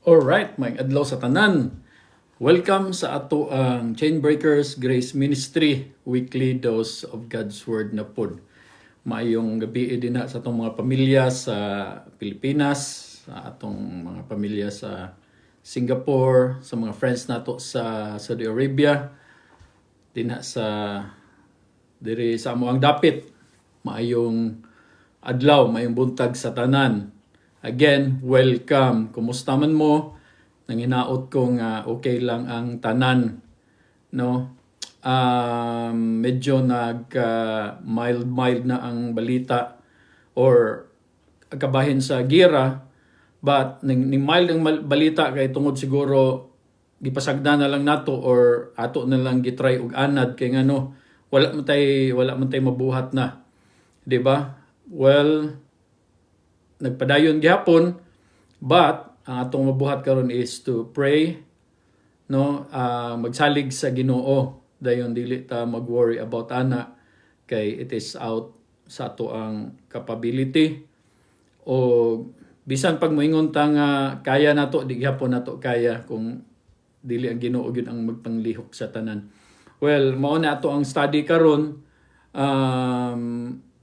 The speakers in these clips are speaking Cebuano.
Alright, maayong adlaw sa tanan. Welcome sa ato ang Chainbreakers Grace Ministry Weekly Dose of God's Word na pod. Maayong gabi din na sa atong mga pamilya sa Pilipinas, sa atong mga pamilya sa Singapore, sa mga friends nato sa Saudi Arabia, dinha sa diri sa amo ang dapit. Maayong adlaw, maayong buntag sa tanan. Again, welcome. Kumusta man mo? Nanginaot ko nga okay lang ang tanan, no? Medyo nag mild mild na ang balita or kabahin sa gira, but ning mild ang balita kay tungod siguro gipasagda na lang nato or ato na lang gitry og anad kay ngano wala man tay mabuhat na, di ba? Well, nagpadayon gihapon, but ang atong mabuhat karon is to pray, no, magsalig sa Ginoo, dayon dili ta mag-worry about ana kay it is out sa ato ang capability o bisan pag moingon ta nga kaya nato, di gihapon nato kaya kung dili ang Ginoo gyud ang magpanglihok sa tanan. Well, mao na ato ang study karon.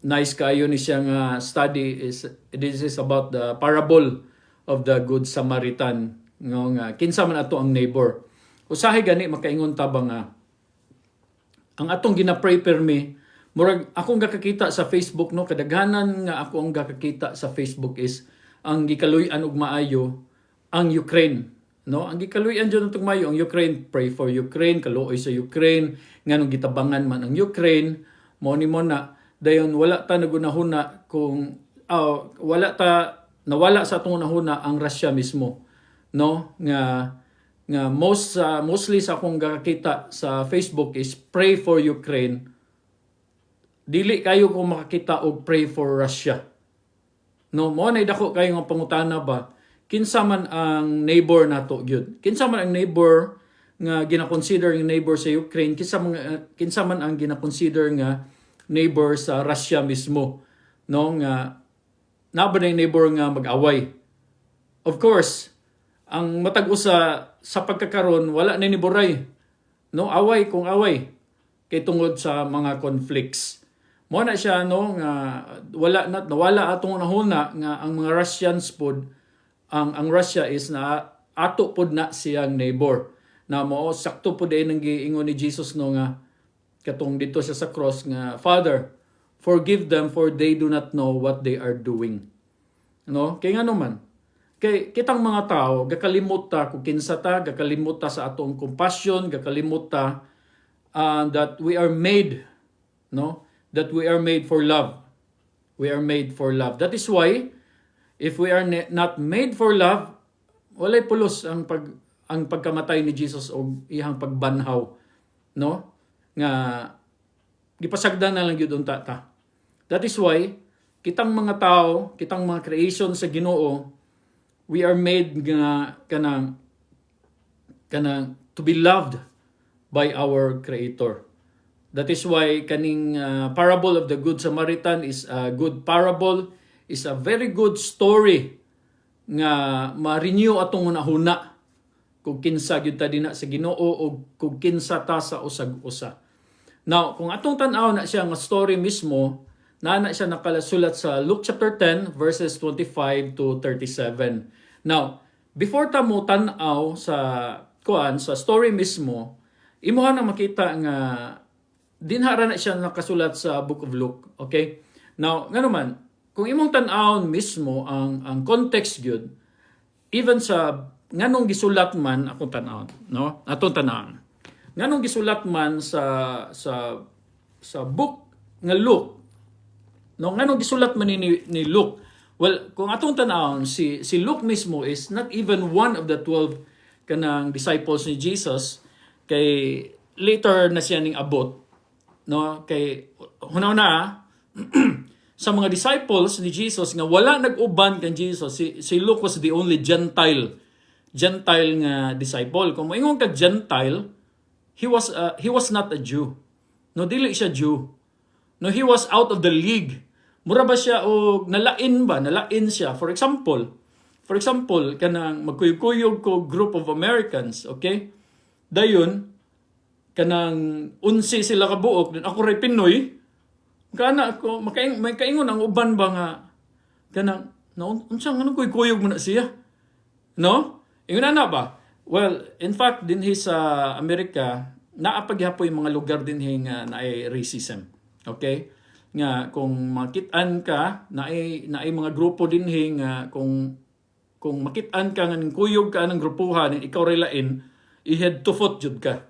Nice kayo ni siya nga study is this is about the parable of the Good Samaritan, no, nga kinsa man ato ang neighbor. Usahay gani makaingon ta ba nga ang atong gina-pray permi, murag akong gakakita sa Facebook, no, kadaghanan nga ako ang gakakita sa Facebook is ang gikaluy-an og maayo ang Ukraine, no? Ang gikaluy-an jud atong maayo ang Ukraine. Pray for Ukraine, kaluoy sa Ukraine, nganong gitabangan man ang Ukraine, mo ni mo na. Dayon wala ta nagunahuna kung wala ta nawala sa atong hunahuna ang Russia mismo, no, nga nga mostly sa akong gakakita sa Facebook is pray for Ukraine. Dili kayo kung makakita og pray for Russia, no? Mo na dako kayo nga pangutana ba, kinsa man ang neighbor nato gyud? Kinsa man ang neighbor nga gina-consider nga neighbor sa Ukraine? Kinsa man ang gina-consider nga neighbor sa Russia mismo, no, nga naa ba na neighbor nga mag-away? Of course, ang matag usa sa pagkakaron wala na ni boray, no? Away kung away kay tungod sa mga conflicts. Mo na siya, no, nga wala na nawala atong nahuna nga ang mga Russians pod, ang Russia is na ato pod na siyang neighbor na mo sakto pod din ang giingon ni Jesus, no, nga katong dito siya sa cross nga, "Father, forgive them, for they do not know what they are doing," no? Kay ngano man, kay kitang mga tao gakalimot ta kung kinsa ta, gakalimot ta sa atong compassion, gakalimot ta that we are made, no, that we are made for love. We are made for love. That is why if we are not made for love, walay pulos ang pagkamatay ni Jesus o iyang pagbanhaw, no, nga gipasagdan na lang gyud unta ta. That is why kitang mga tao, kitang mga creation sa Ginoo, we are made nga kanang to be loved by our Creator. That is why kaning parable of the Good Samaritan is a good parable, is a very good story nga ma-renew atong hunahuna kung kinsa gyud ta dinha sa Ginoo o kung kinsa ta sa usag usa. Now, kung atong tan-aw na siya nga story mismo, na siya nakasulat sa Luke chapter 10 verses 25 to 37. Now, before ta mo tan-aw sa kuan sa story mismo, imuha na makita nga dinha ra na siya nakasulat sa Book of Luke, okay? Now, ngano man, kung imong tan-awon mismo ang context gyud, even sa nganong gisulat man akong tan-awon, no? Atong tan-awon. Nganong gisulat man sa book nga Luke, no? Nganong gisulat man ni Luke? Well, kung atong tan-awon, si Luke mismo is not even one of the 12 kanang disciples ni Jesus kay later na siya ning abot, no? Kay hunaw na sa mga disciples ni Jesus nga wala nag-uban kan Jesus, si Luke was the only Gentile nga disciple. Kung moingon ka Gentile, he was not a Jew, no? Dili siya Jew, no? He was out of the league. Mura ba siya og nalain ba, nalain siya. For example, For example, kanang magkuyog-kuyog ko group of Americans, okay? Dayon kanang 11 sila kabuok, then ako ray Pinoy. Kana ako may kaingon ang uban ba nga kanang no, unsa nga kuyog mo na siya? No? Ingon na ba? Well, in fact, dinhi sa Amerika, naa pa gihapon yung mga lugar dinhi nga naay racism. Okay? Nga kung makit-an ka, naay mga grupo dinhi nga kung makit-an ka nga ning kuyog ka ng grupuhan, ikaw ray lain, i-head to foot jud ka.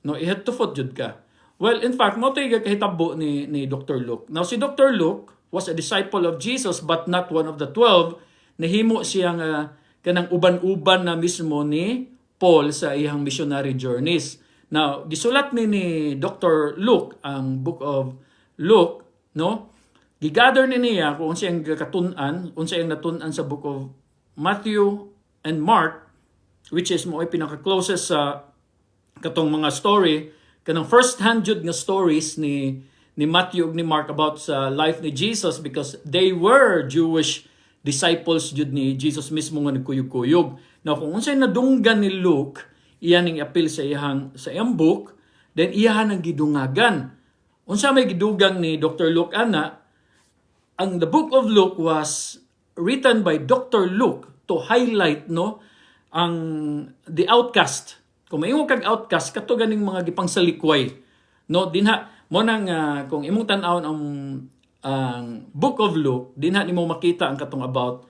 No, i-head to foot jud ka. Well, in fact, mao to'y kahitabo ni Dr. Luke. Now, si Dr. Luke was a disciple of Jesus but not one of the 12. Nahimo siya nga kanang uban-uban na mismo ni Paul sa iyang missionary journeys. Now, gisulat ni Dr. Luke ang Book of Luke, no? Gigather ni niya kung unsa iyang katun-an, unsa iyang natun-an sa Book of Matthew and Mark, which is mo ay pinaka-closest sa katong mga story, kanang first hand jud nga stories ni Matthew ug ni Mark about sa life ni Jesus because they were Jewish disciples jud ni Jesus mismo nga nagkuyog-kuyog. Now, kung unsay nadunggan ni Luke, iyan ning apil sa iyang book, then iyahan ang gidungagan. Unsa may gidugang ni Dr. Luke ana? Ang the Book of Luke was written by Dr. Luke to highlight, no, ang the outcast. Kung maingon kag outcast, kato ganing mga gipangsalikway. No, dinha mo nang kung imong tan-awon ang Book of Luke, dinha nimo makita ang katong about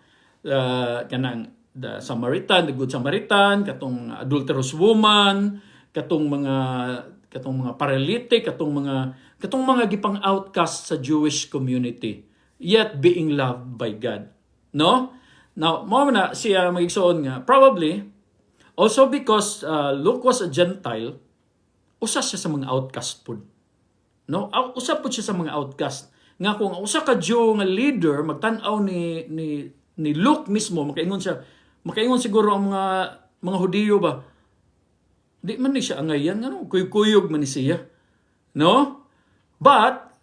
kanang the Samaritan, the Good Samaritan, katong adulterous woman, katong mga paralytic, katong mga gipang outcast sa Jewish community, yet being loved by God. No? Now, mao na siya, mga igsoon, nga probably also because Luke was a Gentile, usa siya sa mga outcast pud. No? Usa pud siya sa mga outcast. Nga kung ang usa ka Jew nga leader magtan-aw ni Luke mismo, makaingon siya, makaingon siguro ang mga Hudiyo ba, "Di man ni siya angayan, ngano kuyog man ni siya?" No? But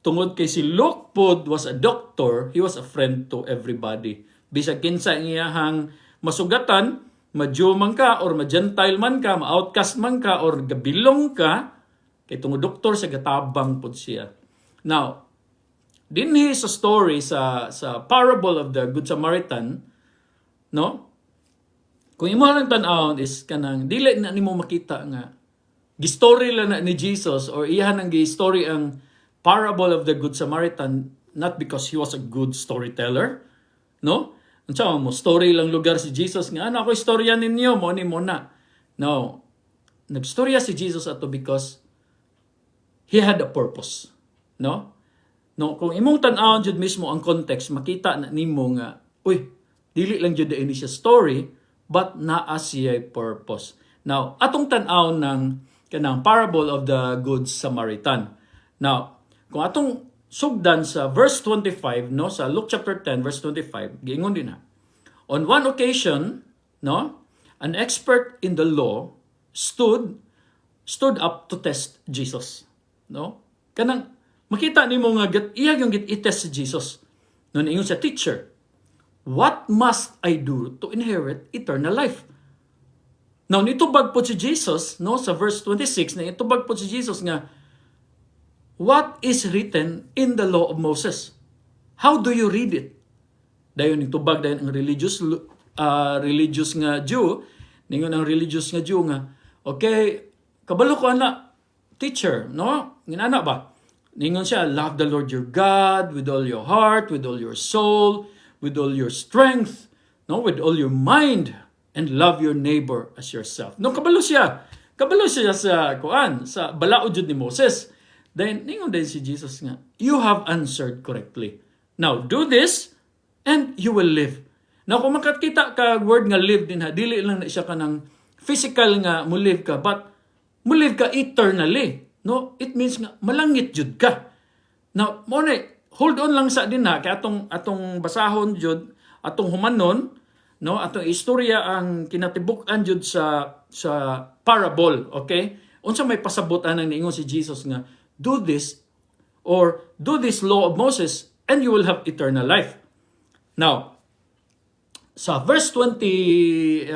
tungod kay si Luke pod was a doctor, he was a friend to everybody. Bisag kinsa ang iyahang masugatan, ma-Jew man ka or ma-Gentile man ka, ma-outcast man ka or gabilong ka, kay tungod doktor sa gatabang pod siya. Now, dinhi sa story sa parable of the Good Samaritan, no? Kung imo lang tan-awon is kanang dili na nimo makita nga gistory lang na ni Jesus or iyahan ang gi-story ang parable of the Good Samaritan not because he was a good storyteller, no? Unsa man mo story lang lugar si Jesus nga ano ako istorya ninyo mo ni mo na. No. Nagstorya si Jesus ato because he had a purpose, no? No, kung imong tan-awon jud mismo ang context, makita na nimo nga, uy, dili lang jud ini siya story, but naa siya purpose. Now, atong tan-awon ng kanang parable of the Good Samaritan. Now, kung atong sugdan sa verse 25, no, sa Luke chapter 10 verse 25, giingon din na. On one occasion, no, an expert in the law stood up to test Jesus, no? Kanang makita nimo nga get iya yung git i-test si Jesus. No, niingon siya, "Teacher, what must I do to inherit eternal life?" Now, nitubag po si Jesus, no, sa verse 26, na itubag po si Jesus nga, "What is written in the law of Moses? How do you read it?" Dayon nitubag dayon ang religious nga Jew, ningon ang religious nga Jew nga, "Okay, kabalo ko ana, teacher," no? Nginana ba? Ningon siya, "Love the Lord your God with all your heart, with all your soul, with all your strength, no, with all your mind, and love your neighbor as yourself." No, kabalo siya. Kabalo siya sa kuan, sa balaod jud ni Moses. Then ningon din si Jesus nga, "You have answered correctly. Now do this and you will live." Now, kung makakita ka word nga live din ha, dili lang na siya kanang physical nga mo live ka, but mo live ka eternally. No, it means nga malangit jud ka. Now, mo na hold on lang sa din ha, kay atong basahon jud, atong humanon, no, atong istorya ang kinatibuk-an jud sa parable, okay? Unsa may pasabot anang niingon si Jesus nga do this or do this law of Moses and you will have eternal life. Now, Sa verse 29,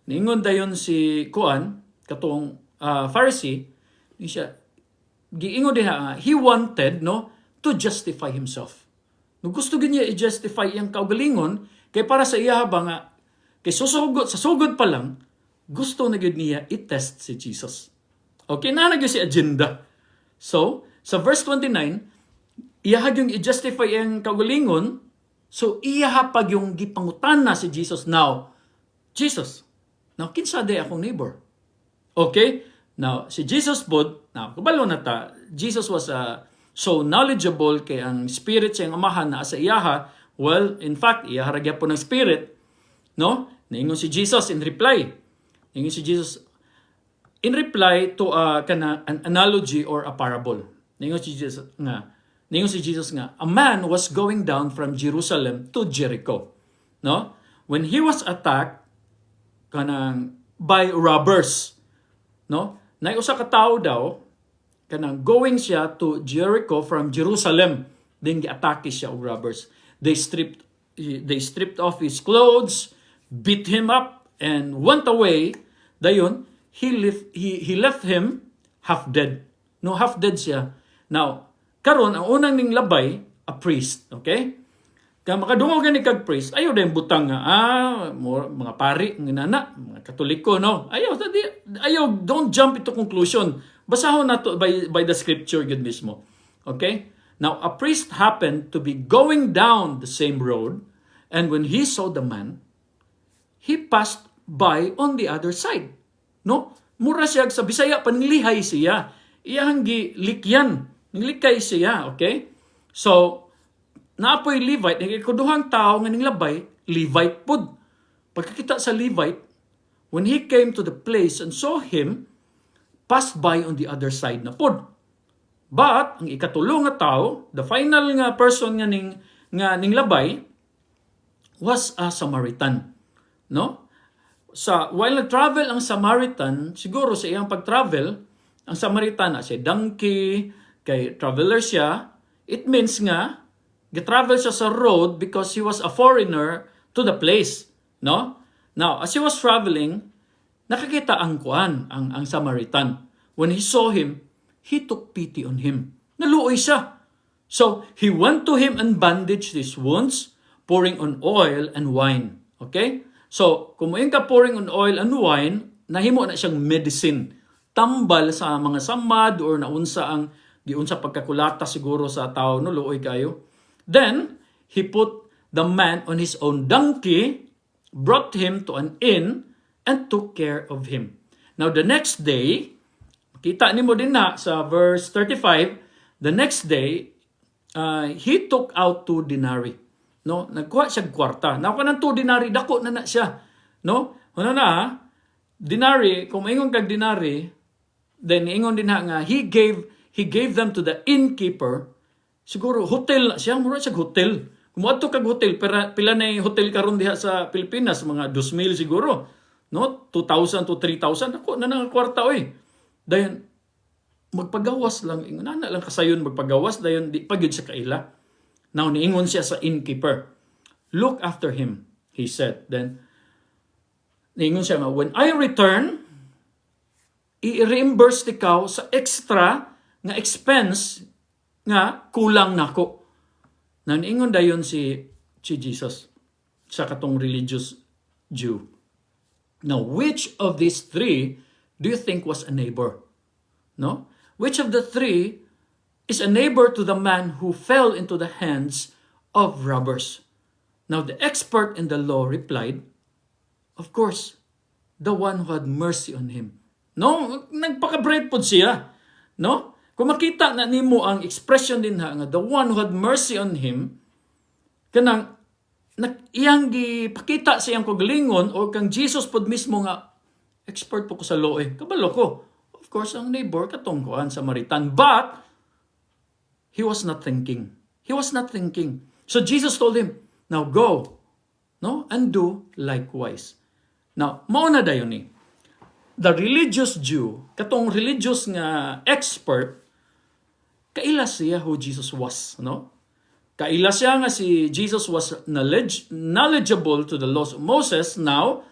niingon dayon si kuan, katong Pharisee, ni siya giingon diha nga he wanted, no, to justify himself. No, gusto gyud niya i-justify iyang kaugalingon kay para sa iya ba nga kay susugod sa sugod pa lang, gusto na gyud niya i-test si Jesus. Okay na na gyud si agenda. So, sa verse 29, iya yung i-justify iyang kaugalingon, so iya pag yung gipangutana si Jesus now. "Jesus, now kinsa day akong neighbor?" Okay? Now, si Jesus pod, now, kabalo na ta, Jesus was so knowledgeable kay ang spirit sa iyang amahan naa sa iyaha. Well, in fact, iyaha ra gyapon ng spirit. No? Niingon si Jesus in reply. Niingon si Jesus in reply to kana an analogy or a parable. Niingon si Jesus nga, a man was going down from Jerusalem to Jericho. No? When he was attacked kanang by robbers. No? Nay usa ka tawo daw kanang going siya to Jericho from Jerusalem, then giatake siya og robbers. They stripped off his clothes, beat him up and went away. Dayon he left him half dead. No, half dead siya. Now, karon ang unang ning labay, a priest, okay? Kaya makadungog gani kag priest, ayaw din butang nga, mga pari, nga nana, mga Katoliko, no? Ayaw, ayaw, don't jump into conclusion. Basahon nato by the scripture gyud mismo. Okay? Now, a priest happened to be going down the same road, and when he saw the man, he passed by on the other side. No? Mura siya sa Bisaya, paninglihay siya. Iyang gilikyan. Ninglikay siya, okay? So, naapoy Levite, ikaduhang tao nga ninglabay, Levite pud. Pagkakita sa Levite, when he came to the place and saw him, passed by on the other side na pod. But ang ikatulo nga tao, the final nga person nga ning labay was a Samaritan. No? Sa while nag-travel ang Samaritan, siguro sa iyang pag-travel, ang Samaritan na siya donkey, kay traveler siya, it means nga gi-travel siya sa road because he was a foreigner to the place, no? Now, as he was traveling, nakakita ang kuan, ang Samaritan. When he saw him, he took pity on him. Naluoy siya. So, he went to him and bandaged his wounds, pouring on oil and wine. Okay? So, kung mo ka pouring on oil and wine, nahimo na siyang medicine. Tambal sa mga samad or naunsa ang giunsa pagkakulata siguro sa tao, no, luoy kayo. Then, he put the man on his own donkey, brought him to an inn, and took care of him. Now, the next day, kita nimo din na sa verse 35, the next day, he took out 2 denarii. No, nagkuha siya og kwarta. Now, kanang 2 denarii, dako na na siya. No? Una na, denarii, kung maingon kag denarii, then ingon din ha nga he gave them to the innkeeper. Siguro hotel na siya, mura siya hotel. Kung moadto kag hotel, pero pila na yung hotel karon diha sa Pilipinas, mga 2,000 siguro. No? 2,000 to 3,000. Ako na nga kwarta oy. Dayon magpagawas lang, ingon na lang kasayon magpagawas, dayon di pa gyud siya kaila. Now niingon siya sa innkeeper, "Look after him," he said. Then niingon siya nga, "When I return, i-reimburse ikaw sa extra nga expense nga kulang nako." Now niingon dayon si Jesus sa katong religious Jew. "Now, which of these three do you think was a neighbor?" No? "Which of the three is a neighbor to the man who fell into the hands of robbers?" Now, the expert in the law replied, "Of course, the one who had mercy on him." No, nagpaka-bright pod siya. No? Kung makita na nimo ang expression din ha nga the one who had mercy on him, kanang iyang gipakita sa iyang kagalingon o kang Jesus pod mismo nga expert po ko sa law eh. Kabalo ko. Of course, ang neighbor katong kuan, Samaritan. But he was not thinking. He was not thinking. So Jesus told him, "Now go, no, and do likewise." Now, mao na dayon ni. The religious Jew, katong religious nga expert, kaila siya who Jesus was, no? Kaila siya nga si Jesus was knowledgeable to the laws of Moses. Now,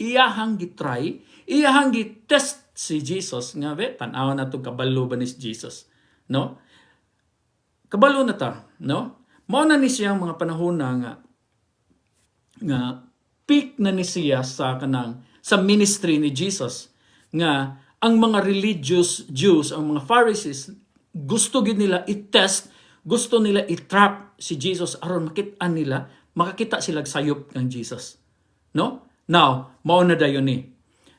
iyahang gitry, iyahang gitest si Jesus nga be, tan-aw na to, kabalo ba ni si Jesus, no? Kabalo na ta, no? Mao na ni siyang mga panahon na nga nga peak na ni siya sa kanang sa ministry ni Jesus nga ang mga religious Jews, ang mga Pharisees, gusto gid nila i-test, gusto nila i-trap si Jesus aron makit-an nila, makakita sila sayop ng Jesus. No? Now, mao na dayon ni.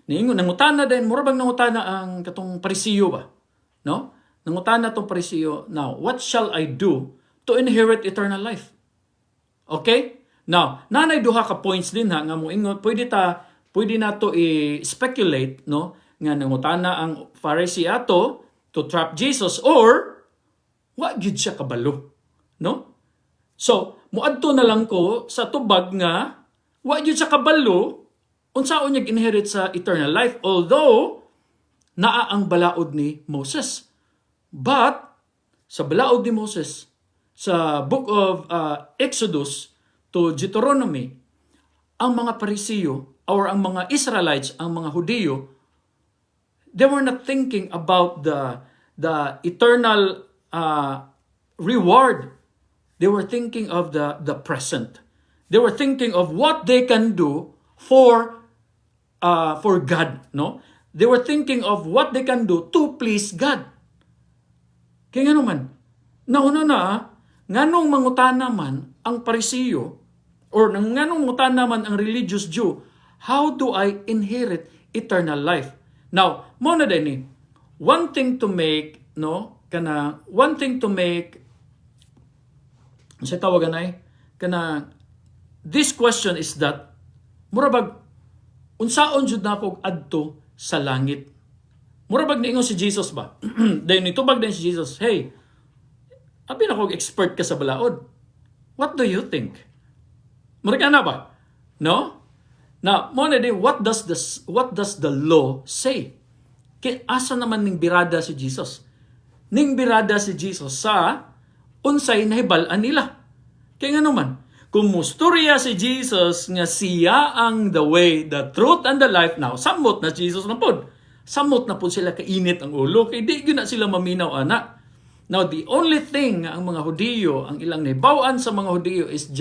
Niingon nangutana din, mura bang nangutana ang katong Parisiyo ba? No? Nangutana tong Parisiyo, "Now, what shall I do to inherit eternal life?" Okay? Now, nanay duha ka points din ha nga moingon pwede nato i-speculate, no, nga nangutana ang Pharisee ato to trap Jesus or wa gyud siya kabalo, no? So, muadto na lang ko sa tubag nga wa gyud siya kabalo unsaon niya inherit sa eternal life, although naa ang balaod ni Moses. But sa balaod ni Moses sa book of Exodus to Deuteronomy, ang mga Parisiyo or ang mga Israelites, ang mga Hudiyo, they were not thinking about the eternal reward. They were thinking of the present. They were thinking of what they can do for God, no? They were thinking of what they can do to please God. Kaya nga naman, nauna na, nganong mangutana man ang Parisiyo or nganong mangutana man ang religious Jew, "How do I inherit eternal life?" Now, mo na din ni, one thing to make, no, kana, one thing to make, sa tawagan ay, kana, this question is that, mura bag, unsaon jud nako adto sa langit? Mura bag niingon si Jesus ba? Dayon nitubag din si Jesus, "Hey, abi na kog expert ka sa balaod. What do you think?" Mura ka na ba? No? Now, mo na din, what does the law say? Kay asa naman ning birada si Jesus? Ning birada si Jesus sa unsay nahibal-an nila. Kaya nga naman, kung musturya si Jesus nga siya ang the way, the truth, and the life, now, samot na Jesus na pod. Samot na pod sila kainit ang ulo, kay di gyud na sila maminaw ana. Now, the only thing nga ang mga Hudiyo, ang ilang nahibaw-an sa mga Hudiyo is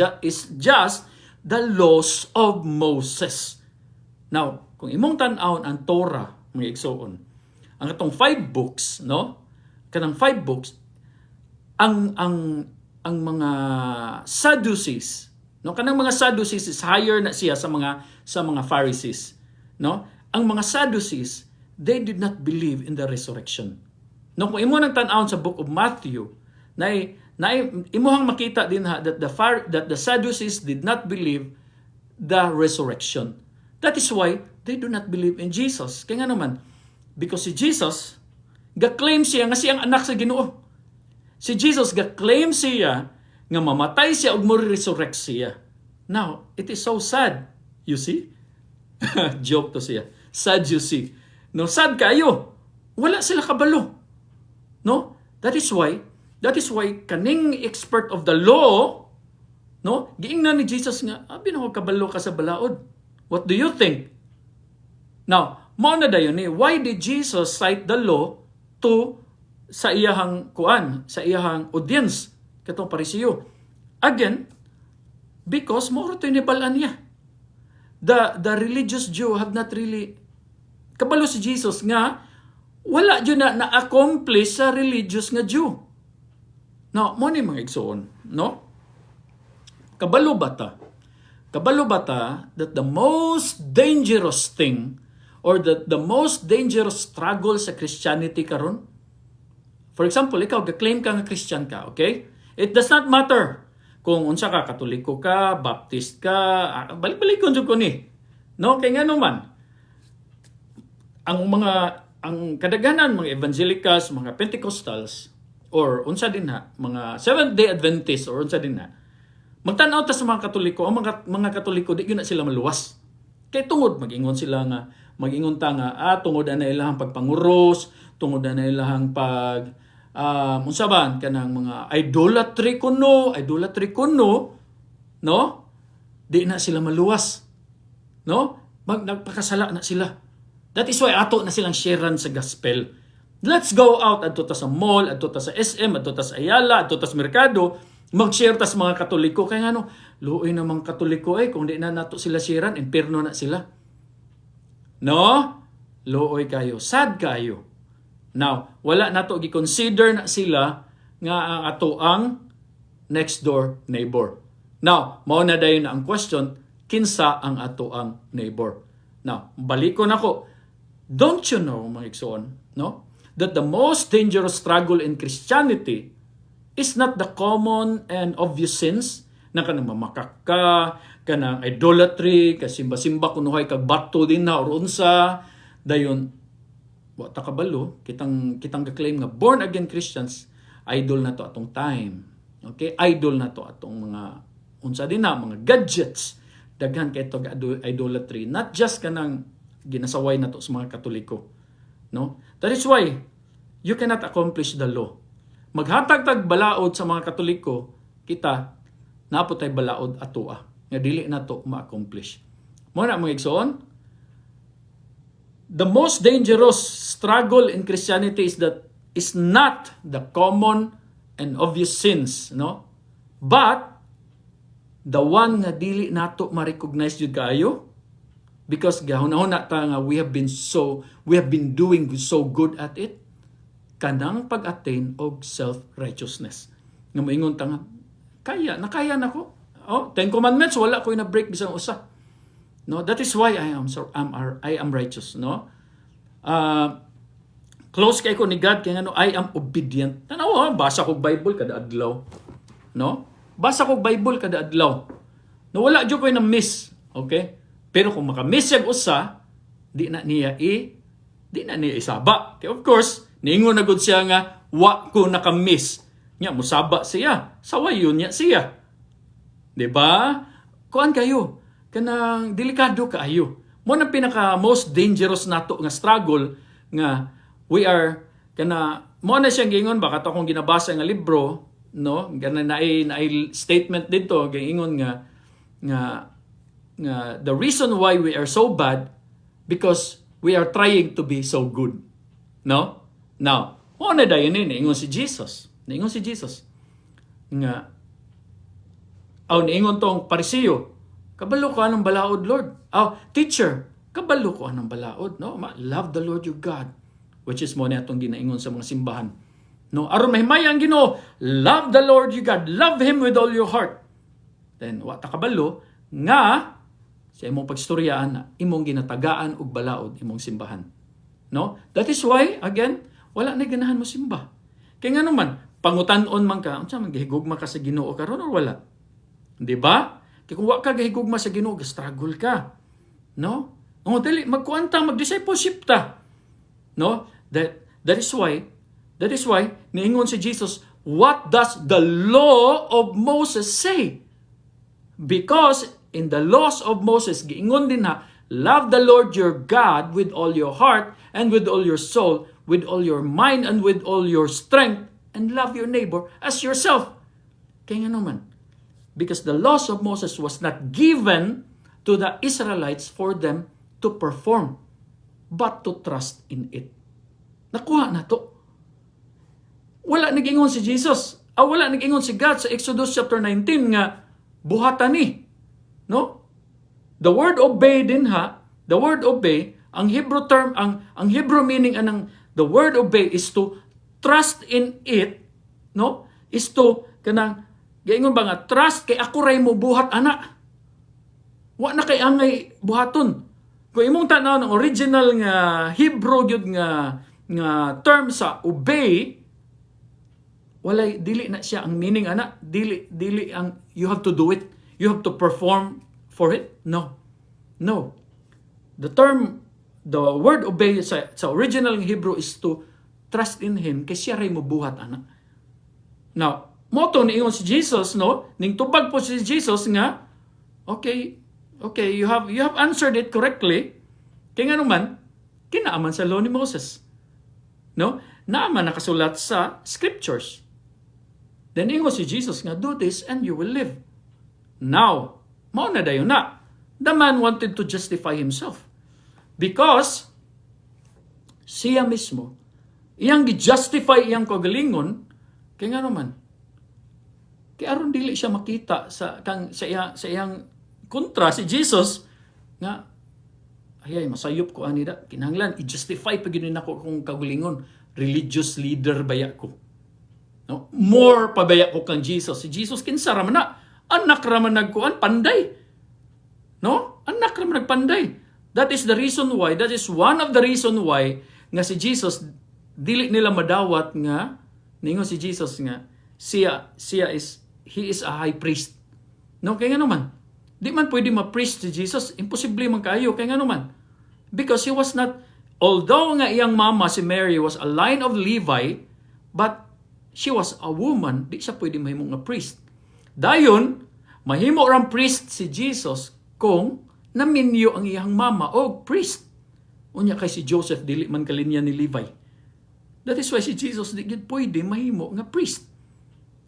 just the laws of Moses. Now, kung imong tan-awon ang Torah, mga igsoon, ang atong five books, no? Kanang five books, ang mga Sadducees, no? Kanang mga Sadducees is higher na siya sa mga Pharisees, no? Ang mga Sadducees, they did not believe in the resurrection. No, kung imo nang tan-awon sa book of Matthew, na imuhang makita din ha that the Sadducees did not believe the resurrection. That is why they do not believe in Jesus. Kaya nga naman, because si Jesus, ga-claim siya nga siya ang anak sa Ginoo. Si Jesus ga-claim siya nga mamatay siya ug mo-resurrect siya. Now, it is so sad. You see? Joke to siya. Sad you see. No, sad kayo. Wala sila kabalo. No? That is why kaning expert of the law, no? Giingnan ni Jesus nga, "Abi na ko kabalo ka sa balaod. What do you think?" Now, mao na dayon ni, why did Jesus cite the law to sa iyahang kuan, sa iyahang audience, katong Parisiyo? Again, because mao ra to nahibal-an niya. The religious Jew have not really kabalo si Jesus nga wala jud na na-accomplish sa religious nga Jew. Now, mo ni mga igsoon, no? Kabalo ba ta? Kabalo ba ta that the most dangerous thing or that the most dangerous struggle sa Christianity karon? For example, ikaw, ga-claim ka nga Christian ka, okay? It does not matter kung unsa ka, Katoliko ka, Baptist ka, balik-balik ko jud ko ni. No, kay ngano man ang mga ang kadaghanan mga evangelicals, mga Pentecostals or unsa din ha, mga Seventh Day Adventists or unsa din ha. Magtan-aw ta sa mga Katoliko, ang mga Katoliko di gyud na sila maluwas. Kay tungod mag-ingon sila nga mag-ingon ta nga tungod na ilahang pagpanguros, tungod na ilahang pag unsa ba kanang mga idolatry kuno, no? Di na sila maluwas. No? Nagpakasala na sila. That is why ato na silang sharean sa gospel. Let's go out adto ta sa mall, adto ta sa SM, adto ta sa Ayala, adto ta sa merkado, mag-share ta sa mga Katoliko kay ngano, luoy namang Katoliko eh kung di na nato sila sharean, impierno na sila. No? Luoy kayo, sad kayo. Now, wala nato gi-consider na sila nga ang ato ang next door neighbor. Now, mao na dayon na ang question, kinsa ang ato ang neighbor? Now, balikon ako. Don't you know, mga igsoon, no? That the most dangerous struggle in Christianity is not the common and obvious sins na kanang mamakak ka, kanang idolatry, kasimba-simba kunuhay kag bato din na or unsa, dayon wa ta kabalo, kitang ga-claim nga born again Christians, idol na to atong time. Okay? Idol na to atong mga unsa din na mga gadgets. Daghan kay to idolatry, not just kanang ginasaway na to sa mga Katoliko. No? That is why you cannot accomplish the law. Maghatag tag balaod sa mga Katoliko, kita naa po tay balaod atoa nga dili na to ma-accomplish. Mo na, mga igsoon, the most dangerous struggle in Christianity is not the common and obvious sins, no? But the one nga dili nato ma-recognize jud kaayo because gahuna-huna ta nga we have been doing so good at it, kanang pag-attain og self-righteousness. Nga moingon ta nga kaya nakaya nako. Oh, Ten Commandments, wala ko na break bisan usa. No, that is why I am righteous, no? Close kay ko ni God kay ngano I am obedient. Tanaw, basa ko Bible kada adlaw. No? Basa ko Bible kada adlaw. No, wala jud ko na miss, okay? Pero kung maka-miss siyag usa, di na niya isaba. Kay of course, niingon na gud siya nga wa ko naka-miss. Nya musaba siya. Sawayon niya siya. 'Di ba? Kuan kayo, kanang delikado kaayo. Mo nang pinaka most dangerous nato nga struggle nga we are kana mo na siyang giingon ba kato akong ginabasa nga libro, no, kana naay statement dito giingon nga the reason why we are so bad because we are trying to be so good, no? Now, mo na dayon ni niingon si Jesus, niingon si Jesus nga aw, niingon tong Parisiyo, "Kabalo ko anong balaod, Lord. Aw, teacher, kabalo ko anong balaod, no? Love the Lord your God," which is mo na atong ginaingon sa mga simbahan. No, aron mahimaya ang Ginoo, love the Lord your God, love him with all your heart. Then wa ta kabalo nga sa imong pagstoryaan na imong ginatagaan og balaod imong simbahan. No? That is why, again, wala na ganahan mo simba. Kaya nga naman, pangutan-on man ka, unsa man, gihigugma ka sa Ginoo karon or wala? Di ba? Kaya kung wa ka gahigugma sa Ginoo, struggle ka. No? Oh, dali magkuan ta, mag-discipleship ta. No? That is why niingon si Jesus, "What does the law of Moses say?" Because in the laws of Moses, giingon din na, "Love the Lord your God with all your heart and with all your soul, with all your mind and with all your strength, and love your neighbor as yourself." Kaya nga naman, because the laws of Moses was not given to the Israelites for them to perform, but to trust in it. Nakuha na to. Wala nag-ingon si Jesus. Ah, wala nag-ingon si God sa Exodus chapter 19 nga buhatan ni. No? The word obey din ha, the word obey, ang Hebrew term, ang Hebrew meaning anang the word obey is to trust in it, no? Is to kanang gaingon ba nga trust kay ako ray mo buhat ana. Wa na kay angay buhaton. Kung imong tan-aw ng original nga Hebrew gyud nga term sa obey, walay, dili na siya ang meaning ana, dili ang you have to do it, you have to perform for it. No, the term, the word obey sa original Hebrew is to trust in him kay siya ray mobuhat ana. Now, mo to niingon si Jesus, no? Ning tubag po si Jesus nga, Okay, you have answered it correctly." Kay nga naman, kinaaman sa law ni Moses. No? Naa man nakasulat sa scriptures. Then ingon si Jesus nga, "Do this and you will live." Now, mao na dayon na. The man wanted to justify himself. Because siya mismo, iyang gi-justify iyang kagalingon, kay nga naman, kay aron dili siya makita sa kang sa iyang kontra si Jesus nga ay masayop ko ani da, kinahanglan i-justify pa gyud nako akong kagalingon, religious leader baya ko, no, more pa baya ko kang Jesus. Si Jesus, kinsa ra man na? Anak ra man nagkuan panday, no? Anak ra man nagpanday. That is one of the reason why nga si Jesus dili nila madawat nga ningon si Jesus nga siya siya is he is a high priest, no? Kay nga naman, di man pwede ma-priest si Jesus, imposible man kaayo. Kay nga naman, because he was not, although nga iyang mama si Mary was a line of Levi, but she was a woman, di siya pwede mahimo nga priest. Dayon mahimo rang priest si Jesus kung naminyo ang iyang mama og priest. Unya kay si Joseph dili man kalinya ni Levi. That is why si Jesus di gid pwede mahimo nga priest.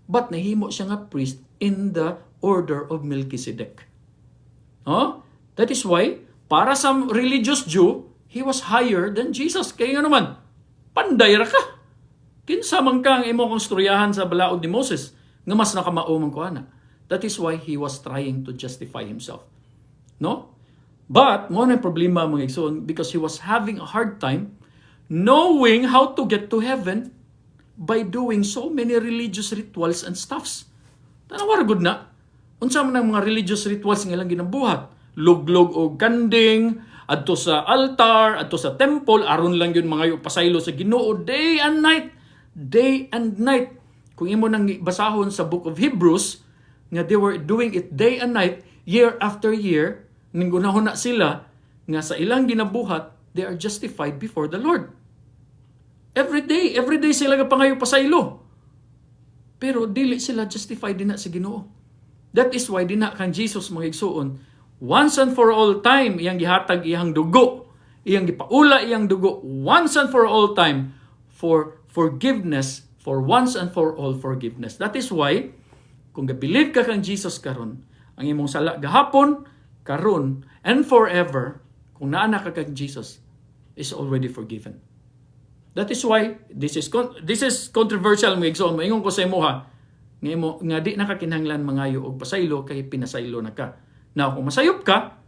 But nahimo siya nga priest in the order of Melchizedek. No? That is why, para sa religious Jew, he was higher than Jesus. Kaya nga naman, panday ra ka. Kinsa man ka ang imo konstruyahan sa balaod ni Moses nga mas nakamao man ko ana. That is why he was trying to justify himself. No? But, mao na problema, mga igsoon, because he was having a hard time knowing how to get to heaven by doing so many religious rituals and stuffs. Tanawa ra gud na. Unsa man ang mga religious rituals nga ilang ginabuhat? Luglog og kanding, adto sa altar, adto sa temple, aron lang yun mga pasaylo sa Ginoo day and night. Day and night. Kung imo nang basahon sa Book of Hebrews, nga they were doing it day and night, year after year, ning gunahon na sila nga sa ilang ginabuhat, they are justified before the Lord. Every day sila pangayo pasaylo. Pero dili sila justified dinha sa Ginoo. That is why dinha kang Jesus, mga igsuon, once and for all time iyang gihatag iyang dugo, iyang gipaula iyang dugo once and for all time for forgiveness, for once and for all forgiveness. That is why kung ga-believe ka kang Jesus karon, ang imong sala gahapon, karon, and forever, kung naa na ka kang Jesus, is already forgiven. That is why this is controversial, mga igsoon. Moingon ko sa imo ha, nga imo nga di na ka kinahanglan mangayo og pasaylo kay pinasaylo na ka. Now kung masayop ka,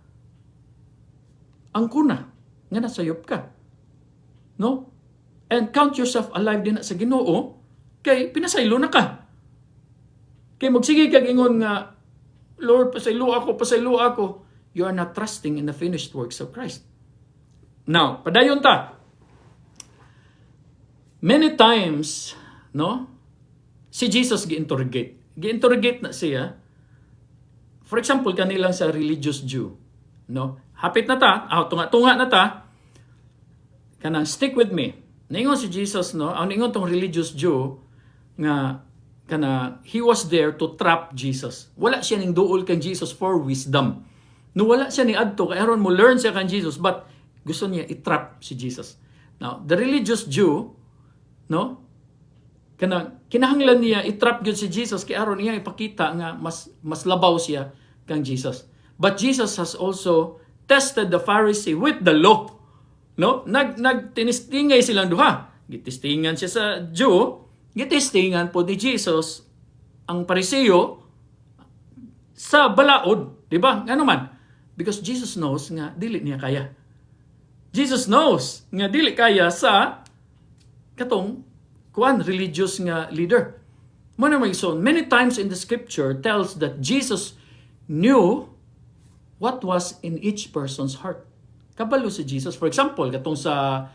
ang kuna nga nasayop ka. No? And count yourself alive din na sa Ginoo kay pinasaylo na ka. Kay magsige kag ingon nga, "Lord, pasaylo ako, pasaylo ako." You are not trusting in the finished works of Christ. Now, padayon ta. Many times, no, si Jesus gi-interrogate. Gi-interrogate na siya. For example, kanilang sa religious Jew, no? Hapit na ta, ah, tunga-tunga na ta. Kanang stick with me. Ningon si Jesus, no, ang ningon tong religious Jew nga kana he was there to trap Jesus. Wala siya ning duol kang Jesus for wisdom. No, wala siya ni adto kay aron mo learn siya kang Jesus, but gusto niya i-trap si Jesus. Now, the religious Jew, no, kana kinahanglan niya i-trap gyud si Jesus kay aron niya ipakita nga mas mas labaw siya kang Jesus. But Jesus has also tested the Pharisee with the law. No? Nagtinistingay silang duha. Gitistingan siya sa Jew, gitistingan po ni Jesus ang Pariseo sa balaod, di ba? Ngano man? Because Jesus knows nga dili niya kaya. Jesus knows nga dili kaya sa katong kuan religious nga leader. Mao na may so many times in the scripture tells that Jesus knew what was in each person's heart. Kabalo si Jesus. For example, katong sa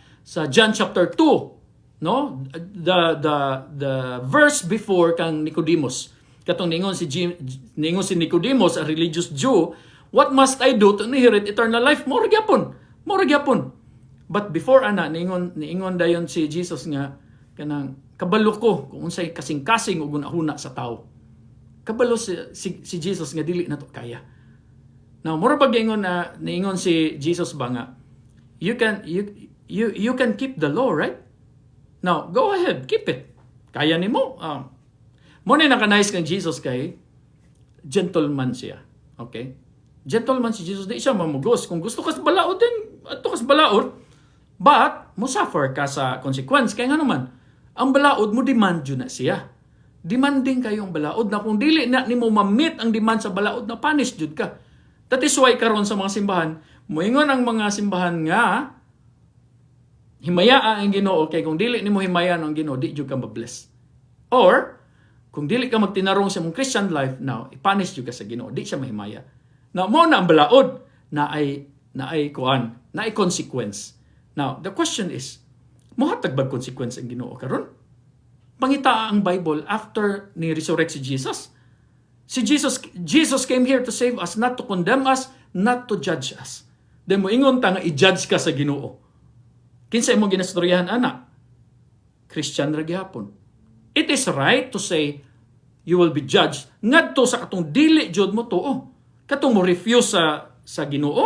John chapter 2, no? The verse before kang Nicodemus. Katong ningon si Nicodemus, a religious Jew, "What must I do to inherit eternal life?" Mao ra gyapon. Mao ra gyapon. But before ana, niingon dayon si Jesus nga kanang kabalo ko kung unsay kasing-kasing ug hunahuna sa tao. Kabalo si Jesus nga dili na to kaya. Now, mura ba giingon na niingon si Jesus ba nga you can keep the law, right? Now, go ahead, keep it. Kaya nimo. Mao na naka-nice kang Jesus kay gentleman siya. Okay? Gentleman si Jesus, di siya mamugos. Kung gusto ka sa balaod, then adto ka sa balaod. But, mo suffer ka sa consequence. Kaya nga naman, ang balaod mo demand yun na siya. Demanding kayong balaod na kung dili na nimo ma-meet ang demand sa balaod na, punish jud ka. That is why karon sa mga simbahan, moingon ang mga simbahan nga himaya ang Ginoo kay kung dili nimo himayan ang Ginoo, di jud ka ma-bless. Or kung dili ka magtinarong sa imong Christian life now, i-punish jud ka sa Ginoo, di siya mahimaya. Now, mao na ang balaod na ay kuan, na ay consequence. Now, the question is, mohatag ba consequence ang Ginoo karon? Pangita ang Bible after ni resurrect si Jesus. Si Jesus, Jesus came here to save us, not to condemn us, not to judge us. Then moingon ta nga i-judge ka sa Ginoo. Kinsa imong ginastoryahan ana? Christian ra gihapon. It is right to say you will be judged ngadto sa katong dili jud mo tuo. Katong mo refuse sa Ginoo,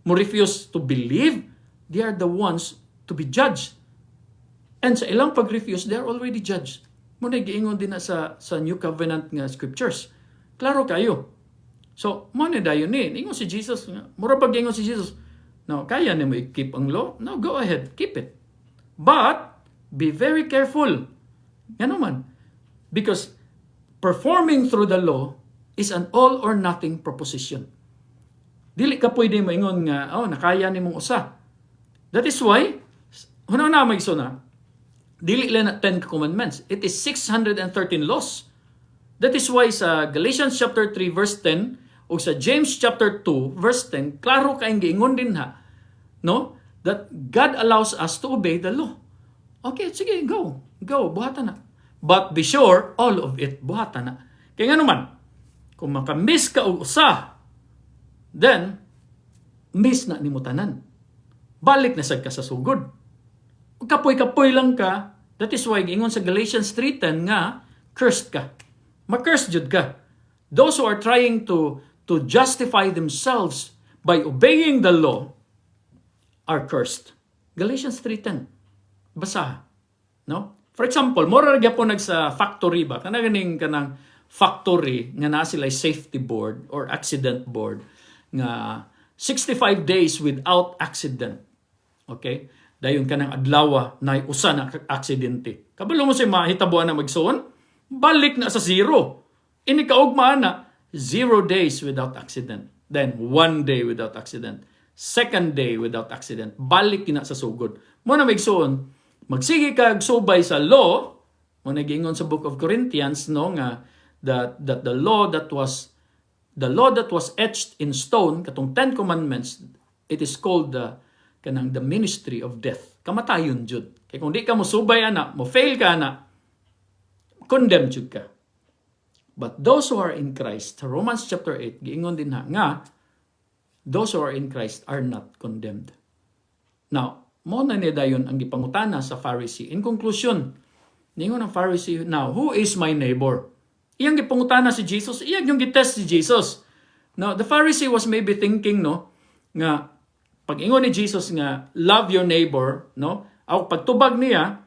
mo refuse to believe, they are the ones to be judged. And sa ilang pag-refuse, they are already judged. Mao na giingon din na sa New Covenant nga scriptures. Klaro kayo. So, mao na dayon ni. Ingon si Jesus, nga, mura pag ingon si Jesus, "No, kaya nimo i-keep ang law? No, go ahead, keep it. But, be very careful." Ngano man? Because performing through the law is an all or nothing proposition. Dili ka pwede moingon nga, "Oh, nakaya nimong usa." That is why, huna na may na, dili lang na 10 commandments. It is 613 laws. That is why sa Galatians chapter 3 verse 10 o sa James chapter 2 verse 10, klaro kayong giingon din ha, no? That God allows us to obey the law. Okay, sige, go. Go, buhatan na. But be sure, all of it, buhatan na. Kaya nga naman, kung makamiss ka og usa, then, miss na nimo tanan. Balik na sad ka sa sugod. Kapoy-kapoy lang ka, that is why giingon sa Galatians 3:10 nga, cursed ka. Ma-curse jud ka. Those who are trying to justify themselves by obeying the law are cursed. Galatians 3:10. Basa. No? For example, mora ra gyapon nag sa factory ba? Kana ganing kanang factory nga naa sila safety board or accident board nga 65 days without accident. Okay? Dayon kanang adlaw na usa na aksidente. Kabalo mo sa mahitabuan na, magsuon? Balik na sa zero. Ini kaugma na 0 days without accident. Then 1 day without accident. Second day without accident. Balik na sa sugod. Mao na, magsuon, magsige kag subay sa law, mao na giingon sa Book of Corinthians, no, nga that the law that was etched in stone, katong Ten Commandments, it is called the kanang the ministry of death. Kamatayon jud. Kay kung di ka mo subay ana, mo fail ka ana, condemned jud ka. But those who are in Christ, Romans chapter 8, giingon din ha, nga, those who are in Christ are not condemned. Now, mao na ni dayon ang gipangutana sa Pharisee. In conclusion, ningon ang Pharisee, "Now, who is my neighbor?" Iyang gipangutana si Jesus, iyang yung gitest si Jesus. Now, the Pharisee was maybe thinking, no, nga, pag ingon ni Jesus nga, "Love your neighbor," no, ako pagtubag niya,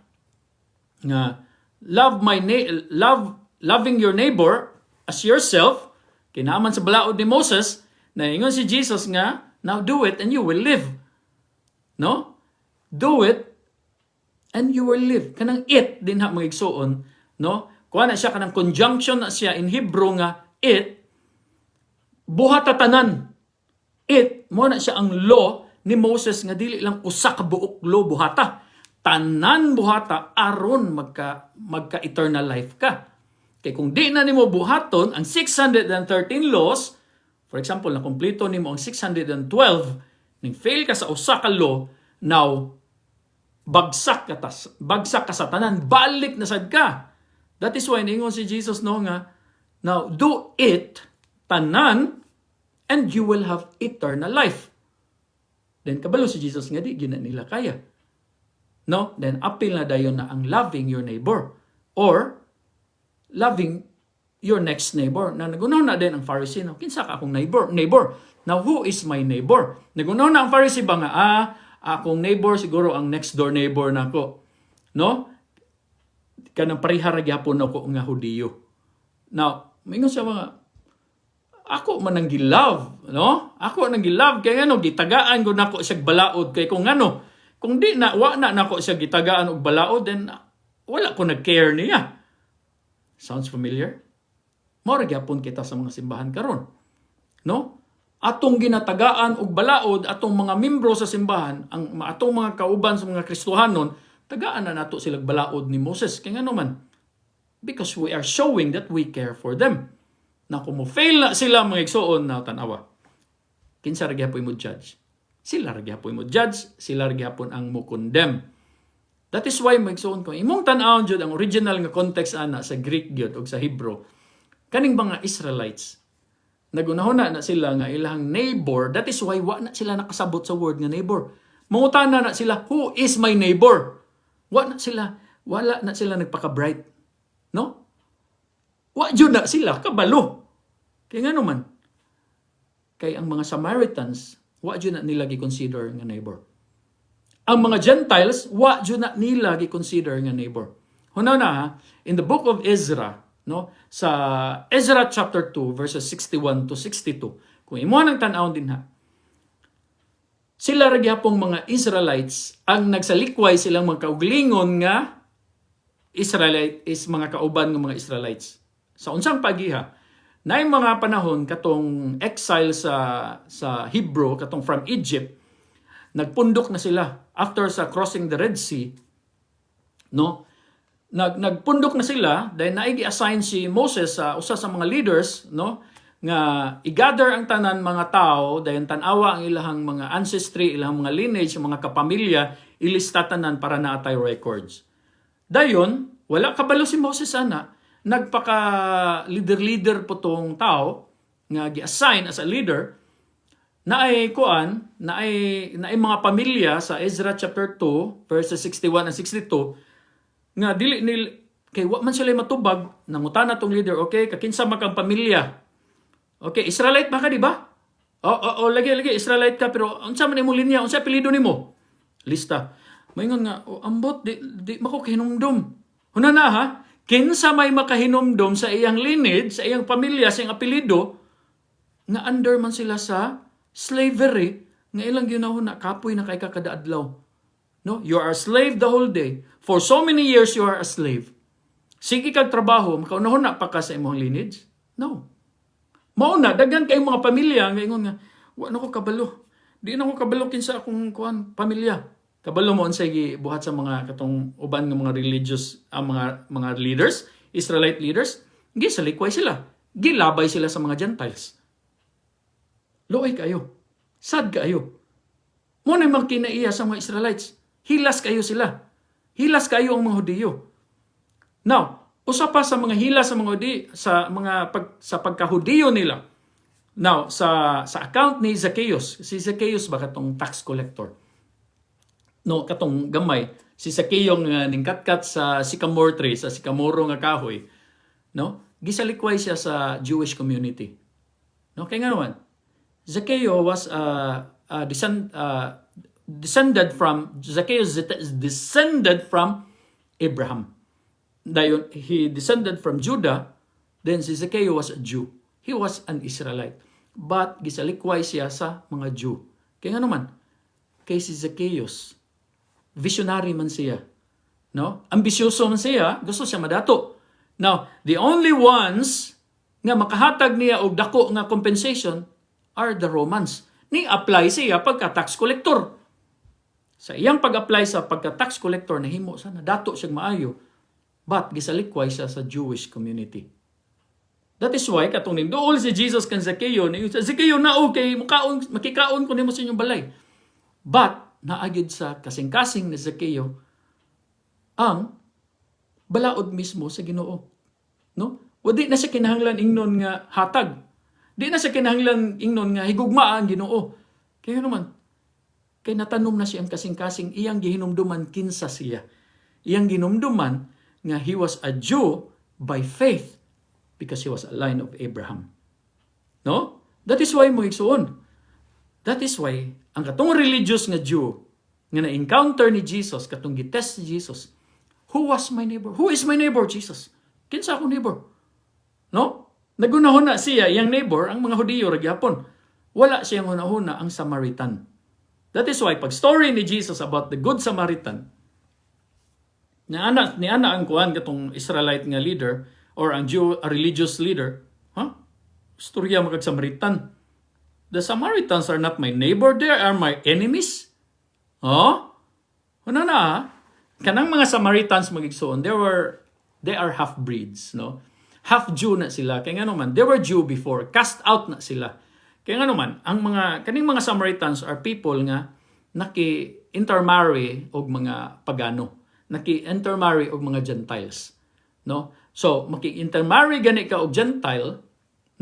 nga, love my na- love loving your neighbor as yourself, kinaman sa balaod ni Moses, na ingon si Jesus nga, "Now do it and you will live." No? Do it and you will live. Kanang "it" din ha, mga igsuon, no? Kuha na siya kanang conjunction na siya in Hebrew nga "it", buhat tanan. "It" mao na siya ang law ni Moses nga dili lang usa ka buok law buhata. Tanan buhata aron magka magka eternal life ka. Kay kung di na nimo buhaton ang 613 laws, for example, na kompleto nimo ang 612, ning fail ka sa usa ka law, now bagsak ka sa tanan, balik na sad ka. That is why niingon si Jesus, no, nga, "Now do it tanan and you will have eternal life." Then kabalo si Jesus nga di gina nila kaya. No? Then apil na dayon na ang loving your neighbor or loving your next neighbor. Na nagunaw na din ang Pharisee, no? "Kinsa ka akong neighbor? Neighbor. Now, who is my neighbor?" Nagunaw na ang Pharisee ba nga, "Ah, akong neighbor siguro ang next door neighbor nako." No? Kanang pareha ra gyapon ako nga Hudiyo. Now, mingon siya mga ako man ang gi-love, no? Ako nang gi-love kay ngano gitagaan ko nako siya balaod, kay kung ngano kung di na wa na nako siya gitagaan og balaod, then wala ko nag-care niya. Sounds familiar? Mao ra gyapon kita sa mga simbahan karon. No? Atong ginatagaan og balaod atong mga membro sa simbahan, ang atong mga kauban sa mga Kristohanon, tagaan na nato sila balaod ni Moses. Kay ngano man? Because we are showing that we care for them. Na kung mo fail na sila, mga igsuon, na tanawa. Kinsa ra gyapon mo judge? Sila ra gyapon mo judge, sila ra gyapon ang mo condemn. That is why, mga igsuon, kung imong tan-awon jud ang original nga context ana sa Greek gyud og sa Hebrew, kaning mga Israelites, nagunahuna na sila nga ilang neighbor, that is why wa na sila nakasabot sa word nga neighbor. Mangutana na sila, "Who is my neighbor?" Wala na sila nagpaka-bright. No? Wa jud na sila kabalo. Kay ngano man? Kay ang mga Samaritans, wa jud na nila gi-consider nga neighbor. Ang mga Gentiles, wa jud na nila gi-consider nga neighbor. Hunaw na ha, in the book of Ezra, no, sa Ezra chapter 2 verses 61 to 62, kung imo nang tan-awon din ha, sila ra gyapong mga Israelites ang nagsalikway silang mga kauglingon nga Israelite is mga kauban ng mga Israelites. Sa unsang pagiha, naay mga panahon katong exile sa Hebrew, katong from Egypt, nagpundok na sila after sa crossing the Red Sea, no? Nagpundok na sila dahil naigi-assign si Moses sa usa sa mga leaders, no, nga i-gather ang tanan mga tao, dayon tan-awa ang ilahang mga ancestry, ilahang mga lineage, mga kapamilya, ilista tanan para naa tay records. Dayon, wala kabalo si Moses ana, nagpaka leader-leader po tong tao nga gi-assign as a leader na ay kuan, na ay mga pamilya sa Ezra chapter 2 verses 61 and 62 nga dili nil kay wa man sila matubag. Nangutana tong leader, "Okay, kakinsa man kang pamilya? Okay, Israelite ba ka, di ba?" "Oh, oh, lagi lagi Israelite ka, pero unsa man imong linya? Unsa apelyido nimo? Lista." Moingon nga, "Oh, ambot, di mako kahinumdom." Huna na ha, kinsa may makahinumdom sa iyang lineage, sa iyang pamilya, sa iyang apelyido, nga under man sila sa slavery, nga ilang ginahuna kapoy na kay ka kada adlaw? No, you are a slave the whole day. For so many years you are a slave. Sige kag trabaho, makaunahuna pa ka sa imong lineage? No. Mao na daghan kay mga pamilya nga ingon nga wa na ko kabalo. Di na ko kabalo kinsa akong kuan pamilya. Kabalo mo unsay gibuhat sa mga katong uban nga mga religious, ang mga leaders, Israelite leaders, gisalikway sila. Gilabay sila sa mga Gentiles. Luoy kayo. Sad kayo. Mao na mga kinaiya sa mga Israelites. Hilas kayo sila. Hilas kayo ang mga Hudiyo. Now, usa pa sa mga hilas sa mga Hudiyo, sa pagkahudiyo nila. Now, sa account ni Zacchaeus, si Zacchaeus ba, katong tax collector? No, katong gamay, si Zacchaeus nga ningkatkat sa sycamore tree, sa sikamoro nga kahoy, no? Gisalikway siya sa Jewish community. No, kay nga naman, Zacchaeus was descended from Zacchaeus descended from Abraham. Dayon he descended from Judah, then si Zacchaeus was a Jew. He was an Israelite. But gisalikway siya sa mga Jew. Kaya nga naman, kay si Zacchaeus, visionary man siya. No? Ambisyoso man siya, gusto siya madato. Now, the only ones nga makahatag niya og dako nga compensation are the Romans. Ni apply siya pagka tax collector. Sa iyang pag-apply sa pagka tax collector, nahimo sa nadato siya maayo. But gisalikway siya sa Jewish community. That is why katong ninduol si Jesus kan Zacchaeus, ni Zacchaeus na okay, mukaon, makikaon ko nimo sa inyong balay. But naagid sa kasing-kasing ni Zacchaeus ang balaod mismo sa Ginoo. No? Wadi na siya kinahanglan ingnon nga hatag. Di na siya kinahanglan ingnon nga higugma ang Ginoo. Kaya naman, kay natanom na siya ang kasing-kasing, iyang gihinumduman kinsa siya. Iyang ginumduman nga he was a Jew by faith because he was a line of Abraham. No? That is why, mo igsuon. That is why ang katong religious nga Jew nga na-encounter ni Jesus, katong gitest ni Jesus, Who was my neighbor? Who is my neighbor, Jesus? Kinsa akong neighbor? No? Nagunahuna siya, iyang neighbor, ang mga Hudiyo ra gyapon. Wala siyang hunahuna ang Samaritan. That is why pag story ni Jesus about the Good Samaritan, ni ana ang kuan, katong Israelite nga leader or ang Jew, a religious leader, huh? Storya man kag Samaritan. The Samaritans are not my neighbor, they are my enemies. Oh? Ano na, ah? Kanang mga Samaritans, mga igsoon, they are half-breeds, no? Half Jew na sila. Kaya nga naman, they were Jew before, cast out na sila. Kaya nga naman, ang mga kaning mga Samaritans are people nga naki-intermarry og mga pagano, naki-intermarry og mga Gentiles, no? So, maki-intermarry gani ka og Gentile,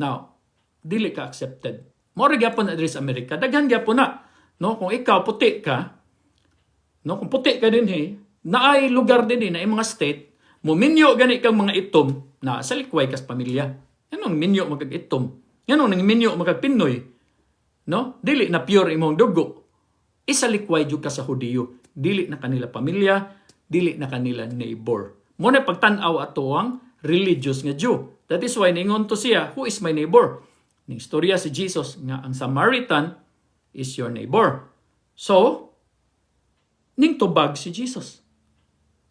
now, dili ka accepted. Mao ra gyapon na diri sa Amerika, daghan gyapon na. No, kung ikaw puti ka, no, kung puti ka dinhi, naay lugar dinhi na mga state, muminyo gani kang mga itom na sa likway kas pamilya. Nganong minyo man kag itom? Nganong nang minyo man kag Pinoy? No? Dili na pure imong dugo. Isalikway jud ka sa Hudiyo. Dili na kanila pamilya, dili na kanila neighbor. Mao na pagtan-aw ato ang religious nga Jew. That is why ningon to siya, "Who is my neighbor?" Ning istorya si Jesus nga ang Samaritan is your neighbor. So, ning tubag si Jesus.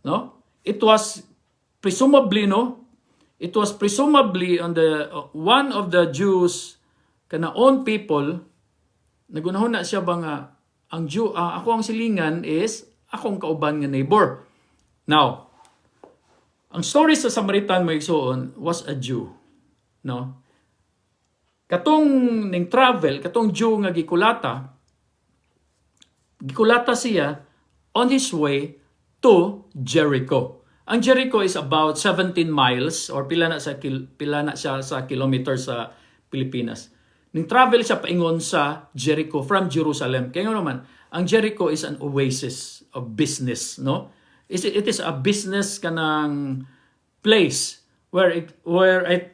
No? It was presumably, no? It was presumably on the one of the Jews kana own people. Nagunahon na siya ba nga ang Jew, ako ang silingan is akong kauban nga neighbor. Now, ang story sa Samaritan, mga igsoon, was a Jew. No? Katong ning travel, katong Jew nga gikulata, gikulata siya on his way to Jericho. Ang Jericho is about 17 miles or pila na siya sa kilometer sa Pilipinas. Ning travel siya paingon sa Jericho from Jerusalem. Kaya nga naman, ang Jericho is an oasis of business, no? It is a business kanang place where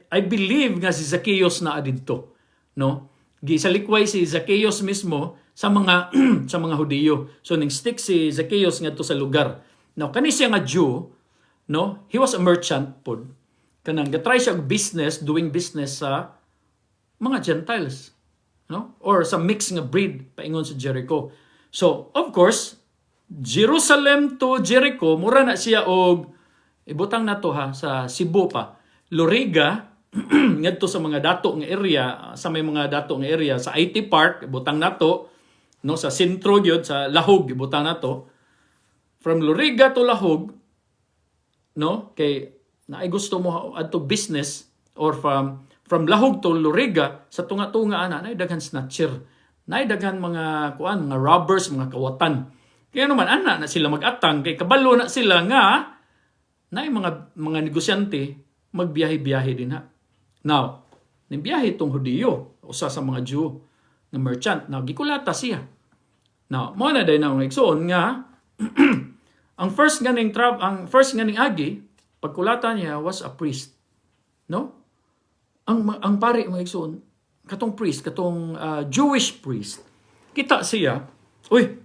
I believe nga si Zacchaeus na didto, no? Gisalikway si Zacchaeus mismo sa mga Hudiyo. So ning stick si Zacchaeus ngadto sa lugar. Now, kani siya nga Jew, no? He was a merchant pod. Kanang gatry siya og business, doing business sa mga Gentiles, no? Or sa mix nga breed paingon sa Jericho. So, of course, Jerusalem to Jericho, mura na siya og ibutang na to ha sa Cebu pa. Loriga ngadto sa mga dato nga area, sa may mga dato nga area sa IT Park, ibutang nato, no, sa sentro gyud sa Lahug, ibutang nato. From Loriga to Lahug, no, kay naay gusto mo adto business, or from Lahug to Loriga, sa tunga-tunga ana naay daghan snatcher, naay daghan mga kuan, mga robbers, mga kawatan. Kaya naman ana na sila mag-atang kay kabalo na sila nga naay mga negosyante magbiyahe-biyahe din ha. Now, nibiyahe itong Hudiyo, usa sa mga Jew nga merchant, now gikulata siya. Now, mao na day na ang igsoon nga ang first nga ning agi pagkulata niya was a priest. No? Ang pari, mga igsoon, katong priest, katong Jewish priest, kita siya, "Uy,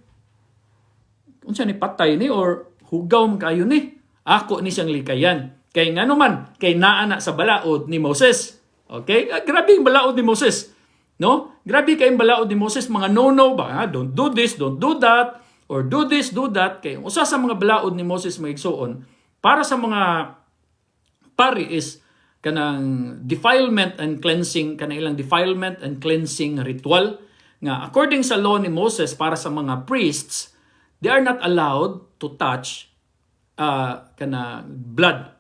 unsa ni, patay ni or hugaw man kayo ni? Ako ni siyang likayan." Kay ngano man, kay naa na sa balaod ni Moses. Okay? Ah, grabe yung balaod ni Moses. No? Grabe kayong balaod ni Moses, mga no-no ba? Ha? Don't do this, don't do that, or do this, do that. Kay usa sa mga balaod ni Moses, mga igsoon, para sa mga pari is kanang defilement and cleansing, kanang ilang defilement and cleansing ritual nga according sa law ni Moses para sa mga priests, they are not allowed to touch kanang blood,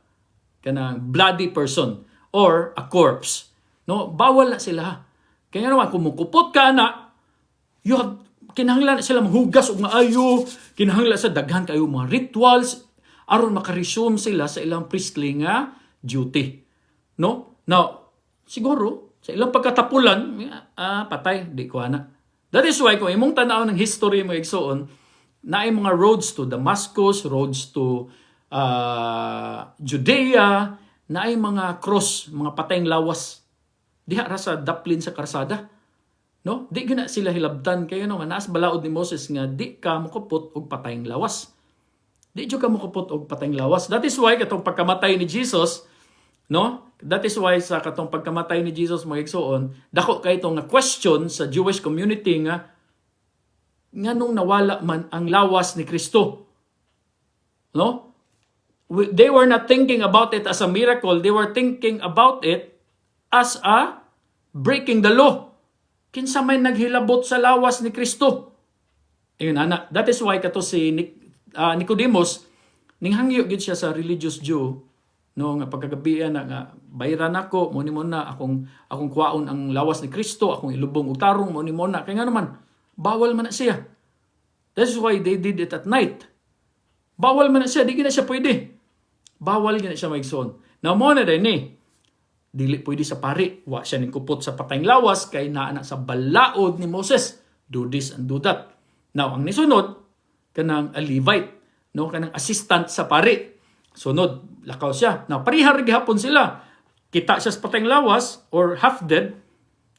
kanang bloody person or a corpse, no? Bawal na sila. Kaya naman kung mukupot ka na, you have kinahanglan na sila manghugas og maayo, kinahanglan sa daghan kayo mga rituals aron makaresume sila sa ilang priestly nga duty, no? Now, siguro sa ilang pagkatapulan, ah, patay di ko ana. That is why kung imong tan-aw ng history mo, igsoon, naay mga roads to Damascus, roads to Judea, naay mga cross, mga patayng lawas diha ra sa daplin sa karsada, no? Di gina sila hilabtan kay ano, naas balaod ni Moses nga di ka mokupot og patayng lawas. Di jud ka mokupot og patayng lawas. That is why katong pagkamatay ni Jesus, no? That is why sa katong pagkamatay ni Jesus, mga igsoon, dako kay itong nga question sa Jewish community nga nganong nawala man ang lawas ni Kristo. No? They were not thinking about it as a miracle. They were thinking about it as a breaking the law. Kinsa may naghilabot sa lawas ni Kristo? Ayun, ana. That is why kato si Nicodemus ninghangyo gyud siya sa religious Jew, no, nga pagkagabian na nga bayran ako mo ni mo na akong kuwaon ang lawas ni Kristo, akong ilubong og tarong mo ni mo na, kay nga naman bawal man na siya. That's why they did it at night. Bawal man na siya, di gina siya pwede. Bawal gina siya, maigsoon. Now mo na din ni dili pwede sa pari, wa siya ning kupot sa patayng lawas kay naa na sa balaod ni Moses, do this and do that. Now ang nisunod kanang a Levite, no, kanang assistant sa pari. Sunod, lakaw siya. Now pareha ra gihapon sila. Kita siya sa patayng lawas or half dead.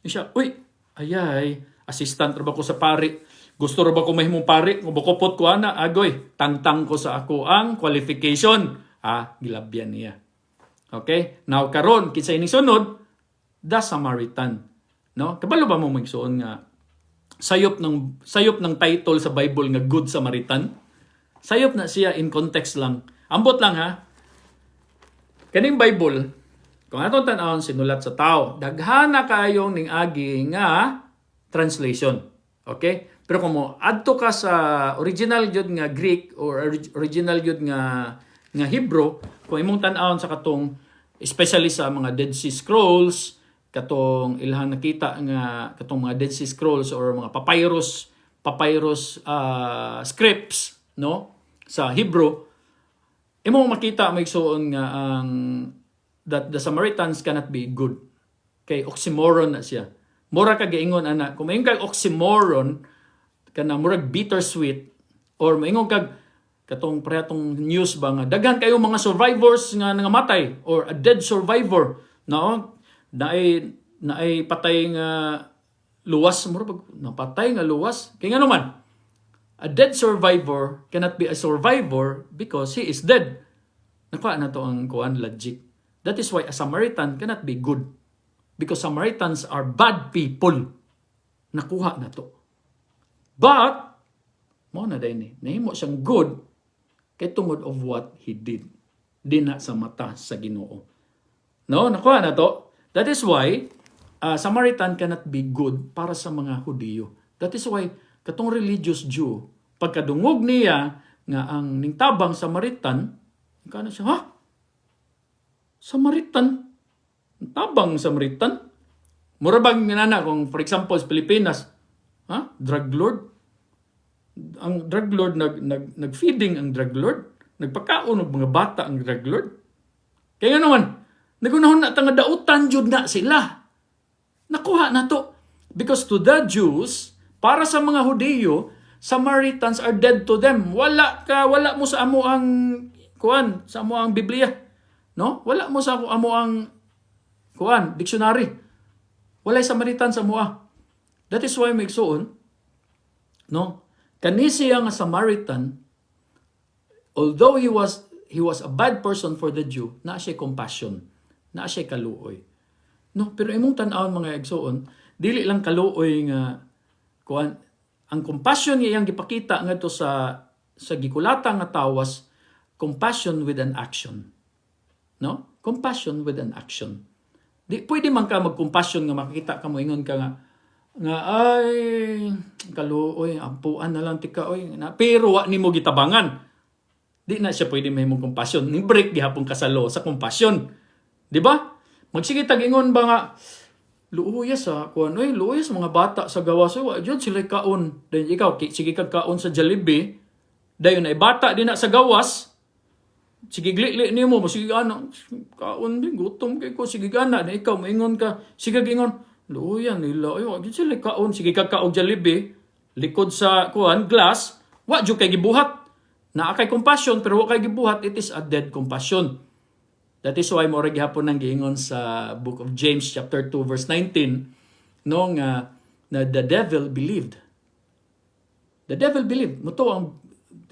Siya, "Uy, ayay, assistant ra ba ko sa pari? Gusto ra ba ko mahimong pari? Kung bukupot ko ana, agoy, tangtang ko sa ako ang qualification." Ah, gilabyan niya. Okay? Now karon, kinsa ining sunod? The Samaritan. No? Kabalo ba mo, magsuon, nga sayop ng title sa Bible nga Good Samaritan? Sayop na siya in context lang. Ambot lang ha. Kaning Bible, kung atong tan-awon, sinulat sa tao. Daghan na kayong ning agi nga translation. Okay? Pero kung mo adto ka sa original gyud nga Greek or original gyud nga Hebrew, kung imong tan-awon sa katong, especially sa mga Dead Sea Scrolls, katong ilahang nakita nga katong mga Dead Sea Scrolls or mga papyrus scripts, no, sa Hebrew, imo makita, maigsuon, nga ang that the Samaritans cannot be good kay oxymoron na siya. Mura ka giingon ana, kung maingon kag oxymoron, kana murag bittersweet, or maingon kag katong parehatong news ba nga daghan kayo mga survivors nga nangamatay or a dead survivor, no, naay patay nga luwas, mura pag napatay nga luwas, kay nga naman a dead survivor cannot be a survivor because he is dead. Nakuha na to ang kuan, logic. That is why a Samaritan cannot be good because Samaritans are bad people. Nakuha na to. But mo na din ni nahimo siyang good kay tungod of what he did dinha sa mata sa Ginoo, no? Nakuha na to. That is why Samaritan cannot be good para sa mga Hudiyo. That is why katong religious Jew, pagkadungog niya nga ang ningtabang Samaritan, kana siya, "Ha, Samaritan? Tabang Samaritan?" Mura bang nana kung for example sa Pilipinas, ha, drug lord? Ang drug lord nag nag nag-feeding ang drug lord, nagpakaon og mga bata ang drug lord. Kaya naman, nagunahon na nga dautan jud na sila. Nakuha na to. Because to the Jews, para sa mga Hudiyo, Samaritans are dead to them. Wala mo sa amo ang kuan, sa amo ang Biblia. No? Wala mo sa amo ang kuan, dictionary. Walay Samaritan sa amoa. That is why, maigsuon, no? Kani siya nga Samaritan, although he was a bad person for the Jew, naa siya compassion, naa siya kaluoy. No, pero imong tan-awon, mga igsoon, dili lang kaluoy nga kuan, ang compassion nga iyang gipakita ngadto sa gikulata nga tawas, compassion with an action. No? Compassion with an action. Di pwede man ka mag-compassion nga makita ka mo ingon ka nga "Ay, kaluoy, ampuan na lang tika oy." Na, pero wa nimo gitabangan. Di na siya pwede mahimong compassion. Ni break gihapon ka sa law sa compassion. Di ba? Magsige tag ingon ba nga "Luoya sa kuan oy, luoya sa mga bata sa gawas oy, wa jud sila kaon." Then ikaw sige kag kaon sa Jollibee, dayon ay bata din na sa gawas. Sige glili nimo mo, sige ana, "Kaon din, gutom kay ko." Sige gana na ikaw maingon ka, sige ingon, "Luoya nila oy, wa jud sila kaon." Sige kag kaog Jollibee likod sa kuan glass, wa jud kay gibuhat. Naa kay compassion pero wa kay gibuhat, it is a dead compassion. That is why mo gihapon nang giingon sa Book of James chapter 2 verse 19, no, nga na the devil believed. The devil believed. Muto ang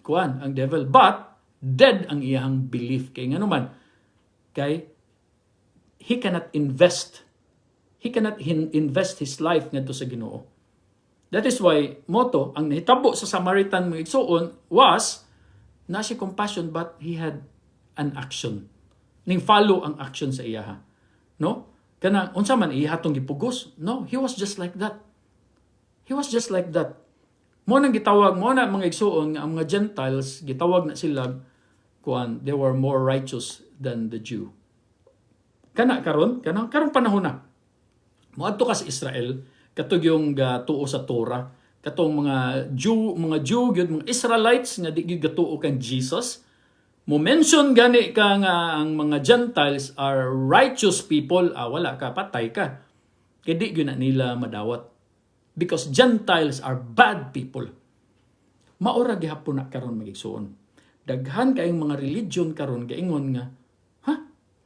kuan, ang devil, but Dead ang iyang belief. Kay ngano man, kay he cannot invest. He cannot invest his life ngadto sa Ginoo. That is why mao to ang nahitabo sa Samaritan, mga igsuon, was naa siya compassion, but he had an action. Ning follow ang action sa iyaha. No? Kana unsa man iya tong gipugos? No, he was just like that. He was just like that. Mao nang gitawag mao na, mga igsuon, nga ang mga Gentiles gitawag na sila kuan, they were more righteous than the Jew. Kana karon, kana karong panahon na. Moadto ka sa Israel, katong yung gatuo sa Torah, katong mga Jew gyud, mga Israelites nga di gyud gatuo kang Jesus. Mo mention gani ka nga ang mga Gentiles are righteous people, ah, wala ka, patay ka. Kay di gyud na nila madawat. Because Gentiles are bad people. Mao ra gihapon na karon, mga igsuon. Daghan kayong mga religion karon gaingon nga, "Ha?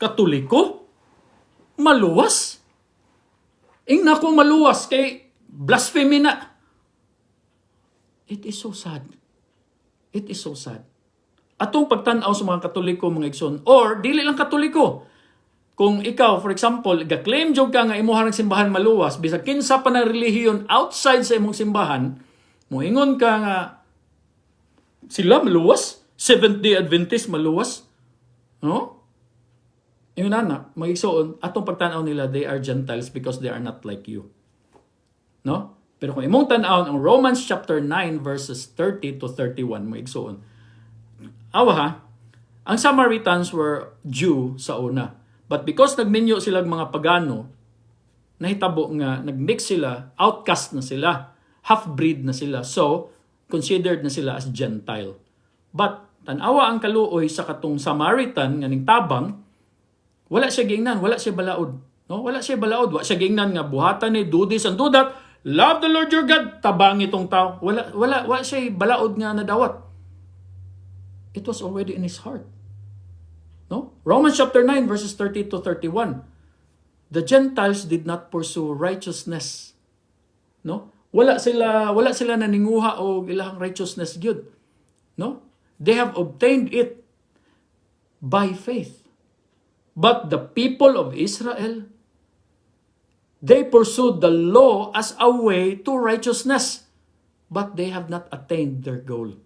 Katoliko? Maluwas? Ingna ko maluwas kay blasphemy na." It is so sad. It is so sad. Atong pagtan-aw sa mga Katoliko, mga igsoon, or dili lang Katoliko. Kung ikaw, for example, ga-claim jud ka nga imuha ng simbahan maluwas, bisag kinsa pa na relihiyon outside sa imong simbahan, moingon ka nga sila maluwas, Seventh-day Adventist maluwas, no? Ingon ana, mga igsoon, atong pagtan-aw nila, they are Gentiles because they are not like you. No? Pero kung imong tan-awon ang Romans chapter 9 verses 30 to 31, mga igsoon. Awa ha, ang Samaritans were Jew sa una. But because nagminyo sila mga pagano, nahitabo nga nagmix sila, outcast na sila, half-breed na sila. So, considered na sila as Gentile. But tan-awa ang kaluoy sa katong Samaritan nga ning tabang, wala siya giingnan, wala siya balaod. No? Wala siya balaod, wala siya giingnan nga buhatan ni, do this and do that. Love the Lord your God, tabang itong tao. Wala wala wala siya balaod nga nadawat. It was already in his heart. No? Romans chapter 9 verses 30 to 31. The Gentiles did not pursue righteousness. No? Wala sila naninguha og ilahang righteousness gyud. No? They have obtained it by faith. But the people of Israel, they pursued the law as a way to righteousness. But they have not attained their goal.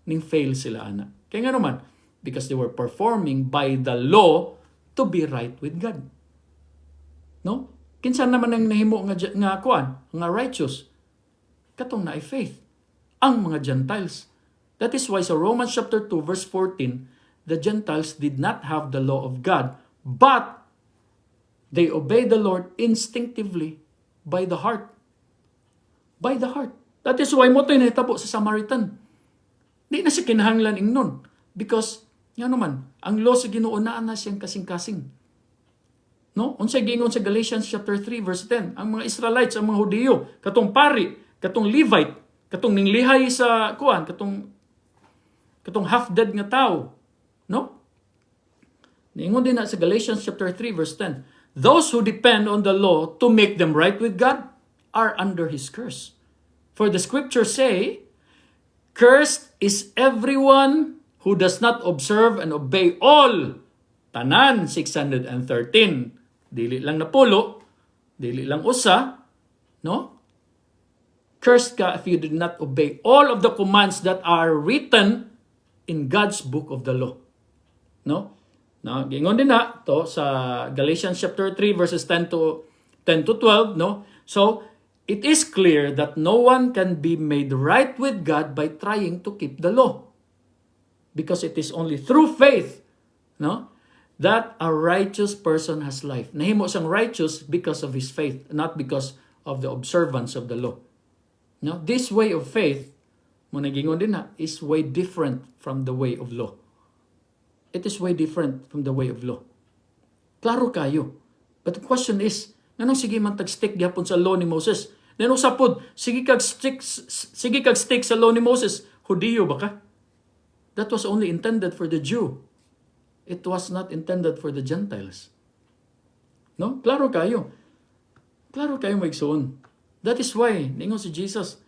Ning fail sila ana. Kaya nga naman, because they were performing by the law to be right with God. No? Kinsa naman ang nahimo nga kuan, nga righteous? Katong naay faith. Ang mga Gentiles. That is why sa Romans chapter 2 verse 14, the Gentiles did not have the law of God, but they obey the Lord instinctively by the heart. By the heart. That is why mao to'y nahitabo sa Samaritan. Di na siya kinahanglan ingnon. Because, nga naman, ang law sa Ginoo naa na siyang kasing-kasing. No? Unsay giingon sa Galatians chapter 3 verse 10, ang mga Israelites, ang mga Hudiyo, katong pari, katong Levite, katong ninglihay sa kuan, katong half dead nga tao, no? Niingon din na sa Galatians chapter 3 verse 10, those who depend on the law to make them right with God are under his curse. For the scriptures say, "Cursed is everyone who does not observe and obey all," tanan 613. Dili lang napulo, dili lang usa, no? Cursed ka if you did not obey all of the commands that are written in God's book of the law. No? No, gingon din na to sa Galatians chapter 3 verses 10 to 12, no? So, it is clear that no one can be made right with God by trying to keep the law. Because it is only through faith, no, that a righteous person has life. Nahimo siyang righteous because of his faith, not because of the observance of the law. No, this way of faith, mao gingon din na, is way different from the way of law. It is way different from the way of law. Klaro kayo. But the question is, nganong sige man tag-stick gyapon sa law ni Moses? Then usa pod, sige kag stick sa law ni Moses, Hudiyo ba ka? That was only intended for the Jew. It was not intended for the Gentiles. No? Klaro kayo. Klaro kayo, mga igsoon. That is why, ningon si Jesus,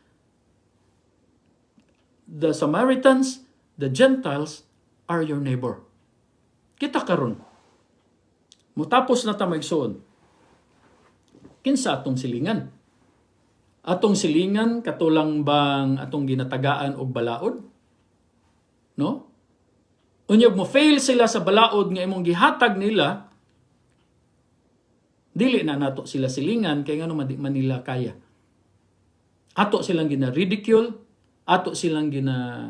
the Samaritans, the Gentiles, are your neighbor. Kita karon. Mutapos na ta, mga igsoon. Kinsa atong silingan? Atong silingan kato lang bang atong ginatagaan og balaod? No? Unyag mo fail sila sa balaod nga imong gihatag nila, dili na nato sila silingan kay ngano man di man nila kaya. Ato silang gina ridicule, ato silang gina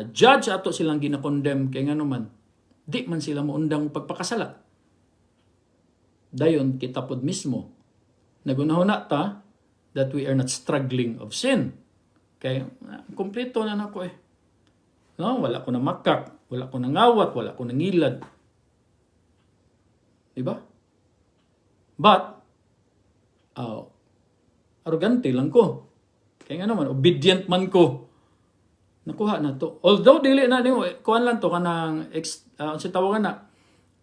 judge, ato silang gina condemn kay ngano man di man sila moundang pagpakasala. Dayon kita pod mismo nagunahuna ta that we are not struggling of sin. Kay kompleto na nako eh. No, wala ko na makak, wala ko nangawat, wala ko nangilad. Diba? But, arrogante lang ko. Kaya nga naman, obedient man ko. Nakuha na to. Although, dili na nimo, kuan lang to, kanang, unsa tawagan na,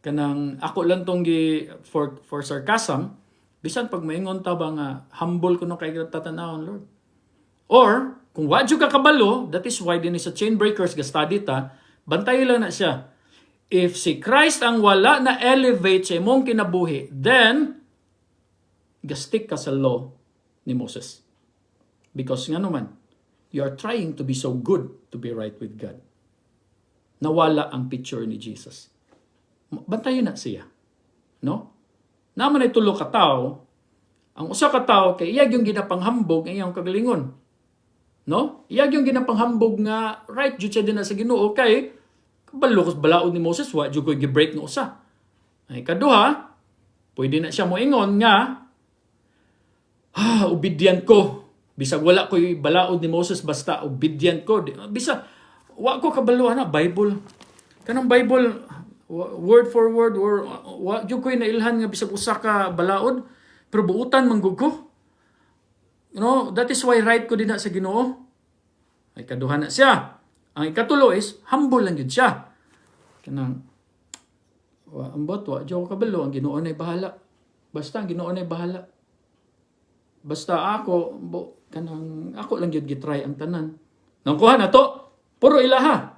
kanang, ako lang tong gi, for sarcasm, bisan pag maingon ta ba nga, humble ko no kay tatanawon, Lord. Or, kung wa jud ka kabalo, that is why din sa Chain Breakers ga-study ta, bantay lang na siya. If si Christ ang wala na elevate sa imong kinabuhi, then ga-stick ka sa law ni Moses. Because nga naman, you are trying to be so good to be right with God. Nawala ang picture ni Jesus. Bantayan na siya. No? Naman ay tulo ka tao, ang usa ka tawo kay iya yung ginapanghambog ang iyang kagalingon. No? Iya yung ginapanghambog nga right jud siya din na sa Ginoo kay kabalo ko balaod ni Moses, wa jud ko gi-break nga usa. Ay kaduha, pwede na siya moingon nga obedient ko. Bisag wala ko'y balaod ni Moses, basta obedient ko. Bisa wa ko kabalo na Bible. Kanang Bible word for word or wa jud ko'y nailhan nga bisag usa ka balaod, pero buutan man gud ko. That is why right ko din na sa Ginoo. Ay kaduha na siya. Ang ikatulo is humble lang jud siya. Kanang wa ambot, wa jud ko kabalo, ang Ginoo nay bahala. Basta ang Ginoo nay bahala. Basta ako bo, kanang ako lang jud gitry ang tanan. Nang kuha na to, puro ilaha.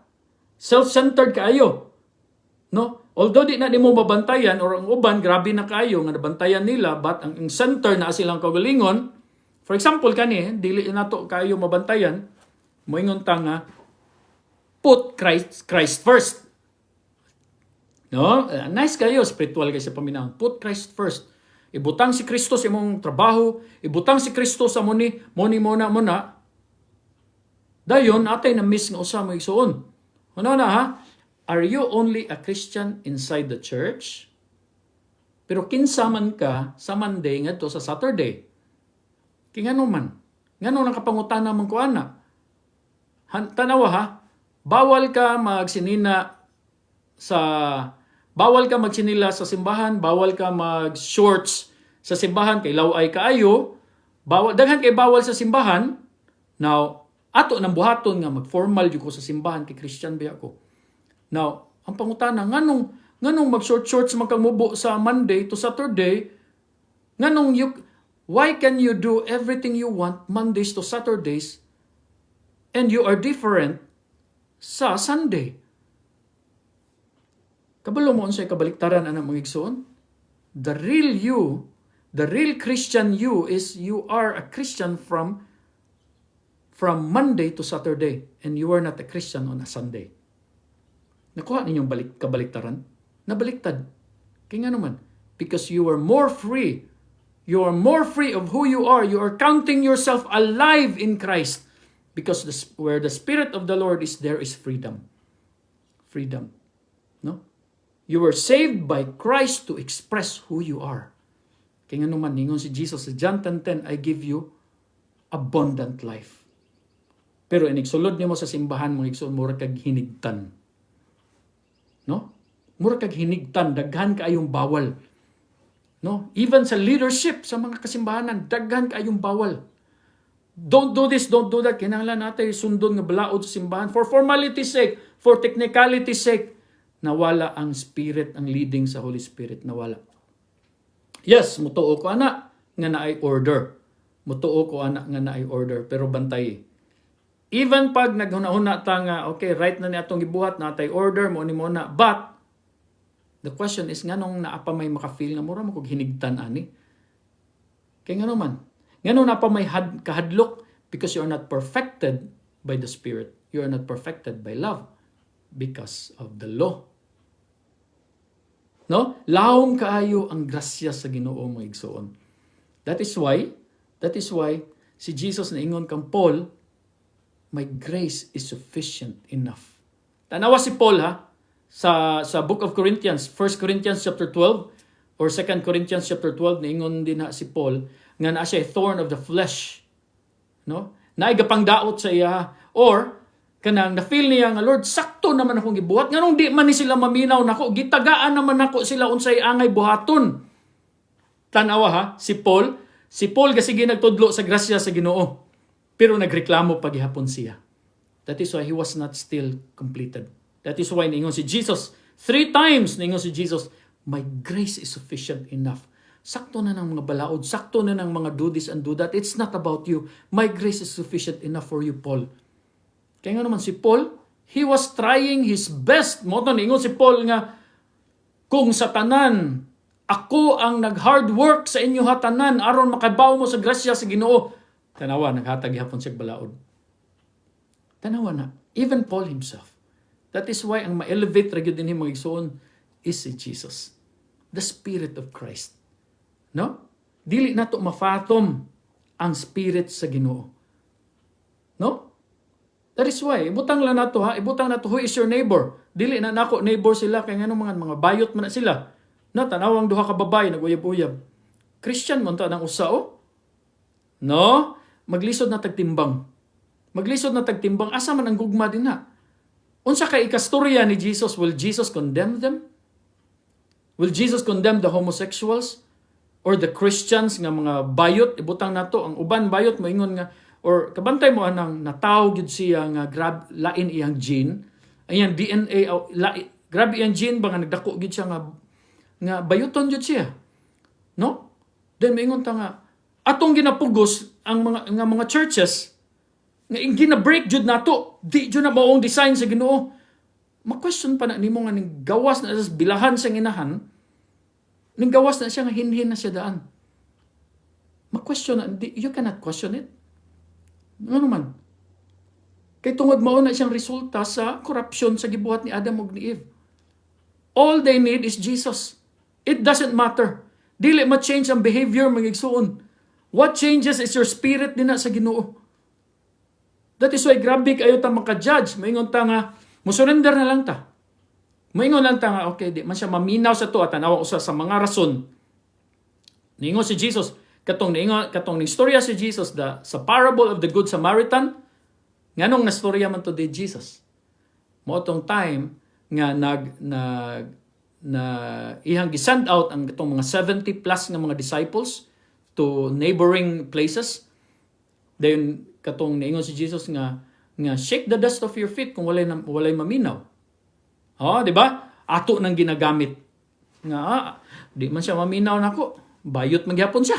Self-centered kaayo. No? Although di na nimo mabantayan or ang uban grabe na kaayo nga nabantayan nila, but ang center na silang kagalingon. For example kani, dili nato kaayo mabantayan, moingon ta nga put Christ first. No? Nice kayo, spiritual kayo sa paminawon. Put Christ first. Ibutang si Kristo sa imong trabaho, ibutang si Kristo sa muni, muni muna muna. Dayon atay na miss nga usa mo, igsuon. Ano na ha? Are you only a Christian inside the church? Pero kinsa man ka sa Monday ngadto sa Saturday? Kay ngano man? Ngano nakapangutana man ko ana? Han, tanawa ha, bawal ka magsinila sa simbahan, bawal ka mag shorts sa simbahan kay law-ay kaayo, bawal daghan kay bawal sa simbahan. Now, ato nang buhaton nga mag-formal jud ko sa simbahan kay Christian biya ko. Now, ang pangutana, nganong mag short shorts man kang mubo sa Monday to Saturday? Nganong you why can you do everything you want Mondays to Saturdays and you are different sa Sunday? Kabalo mo unsay kabaliktaran ana, mga igsoon? The real you, the real Christian you is you are a Christian from Monday to Saturday and you are not a Christian on a Sunday. Nakuha ninyong balik, kabaliktaran? Nabaliktad. Kaya nga naman, because you are more free. You are more free of who you are. You are counting yourself alive in Christ. Because where the Spirit of the Lord is, there is freedom. Freedom. No? You were saved by Christ to express who you are. Kaya nga naman, ningon si Jesus sa John 10:10, "I give you abundant life." Pero inig sulod nimo sa simbahan, mga igsoon, mura kag hinigtan. No? Mura kag hinigtan, daghan kaayong bawal. No? Even sa leadership sa mga kasimbahanan, daghan kaayong bawal. Don't do this, don't do that. Kinahanglan natin sundon nga balaod sa simbahan for formality's sake, for technicality's sake. Nawala ang spirit, ang leading sa Holy Spirit, nawala. Yes, mutuo ko ana nga naay order. Mutuo ko ana nga naay order, pero bantay. Even pag naghuna-huna ta nga, okay, right na ni atong gibuhat, naa tay order, mo ni mo na. But, the question is, nganong naa pa may maka-feel nga mura mo kog hinigtan ani? Kay ngano man? Ngano naa pa may kahadlok? Because you are not perfected by the Spirit. You are not perfected by love because of the law. No? Lawom kaayo ang grasya sa Ginoo, mga igsoon. That is why si Jesus naingon kang Paul, "My grace is sufficient enough." Tanawa si Paul ha sa Book of Corinthians, 1 Corinthians chapter 12 or 2 Corinthians chapter 12, niingon din na si Paul nga naa siya thorn of the flesh. No? Naay gapangdaot sa iya or kanang na-feel niya nga, "Lord, sakto naman akong gibuhat. Nganong di man ni sila maminaw nako? Gitagaan naman nako sila unsay angay buhaton." Tanawa ha, si Paul kasi nagtudlo sa grasya sa Ginoo. Pero nagreklamo pa gihapon siya. That is why he was not still completed. That is why niingon si Jesus, three times niingon si Jesus, "My grace is sufficient enough." Sakto na ng mga balaod, sakto na ng mga do this and do that. It's not about you. My grace is sufficient enough for you, Paul. Kaya nga naman si Paul, he was trying his best. Mo to niingon si Paul nga, "Kung sa tanan, ako ang nag-hard work sa inyo tanan aron makabaw mo sa grasya sa Ginoo." Tanawa, naghatag gihapon siya balaod. Tanawa na, even Paul himself. That is why ang ma-elevate ra gyud dinhi, mga igsoon, is si Jesus. The Spirit of Christ. No? Dili nato ma-fathom ang Spirit sa Ginoo. No? That is why, ibutang lang nato ha, ibutang nato, who is your neighbor? Dili na nako neighbor sila kay ngano mga bayot man na sila. No, tanawang duha ka babae naguyab-uyab. Christian man to ang usa oh. No? Maglisod na tagtimbang. Maglisod na tagtimbang, asa man ang gugma din na? Unsa kay ikastorya ni Jesus? Will Jesus condemn them? Will Jesus condemn the homosexuals? Or the Christians nga mga bayot? Ibutang nato ang uban bayot, moingon nga or kabantay mo anang nataw gyud siya nga grab lain iyang gene, iyang DNA, aw, grabe iyang gene ba nga nagdako gyud siya nga bayuton gyud siya, no? Then moingon ta nga atong ginapugos ang mga churches nga gina-break jud nato, di jud na maong design sa Ginoo. Ma-question pa na nimo nga ning gawas na sa bilahan sa inahan, ning gawas na siya nga hinhin na siya daan. Ma-question na di, you cannot question it. Ano man? Kay tungod mao na siyang resulta sa corruption sa gibuhat ni Adam ug ni Eve. All they need is Jesus. It doesn't matter. Dili ma-change ang behavior, mga igsuon. What changes is your spirit din na sa Ginoo. That is why grabe kayo ta maka-judge. Maingon ta nga, mo-surrender na lang ta. Maingon lang ta nga, okay, di man siya maminaw sa to at tanawa usa sa mga rason. Niingon si Jesus, katong niingon, katong ning istorya si Jesus sa parable of the Good Samaritan, nganong nastorya man to di Jesus? Mo tong time nga nag nag na ihang gi-send out ang itong mga 70 plus nga mga disciples to neighboring places. Then katong niingon si Jesus nga "Shake the dust of your feet kung walay maminaw." Oh, di ba? Ato nang ginagamit. Nga ah, di man siya maminaw nako. Bayot man gyapon siya.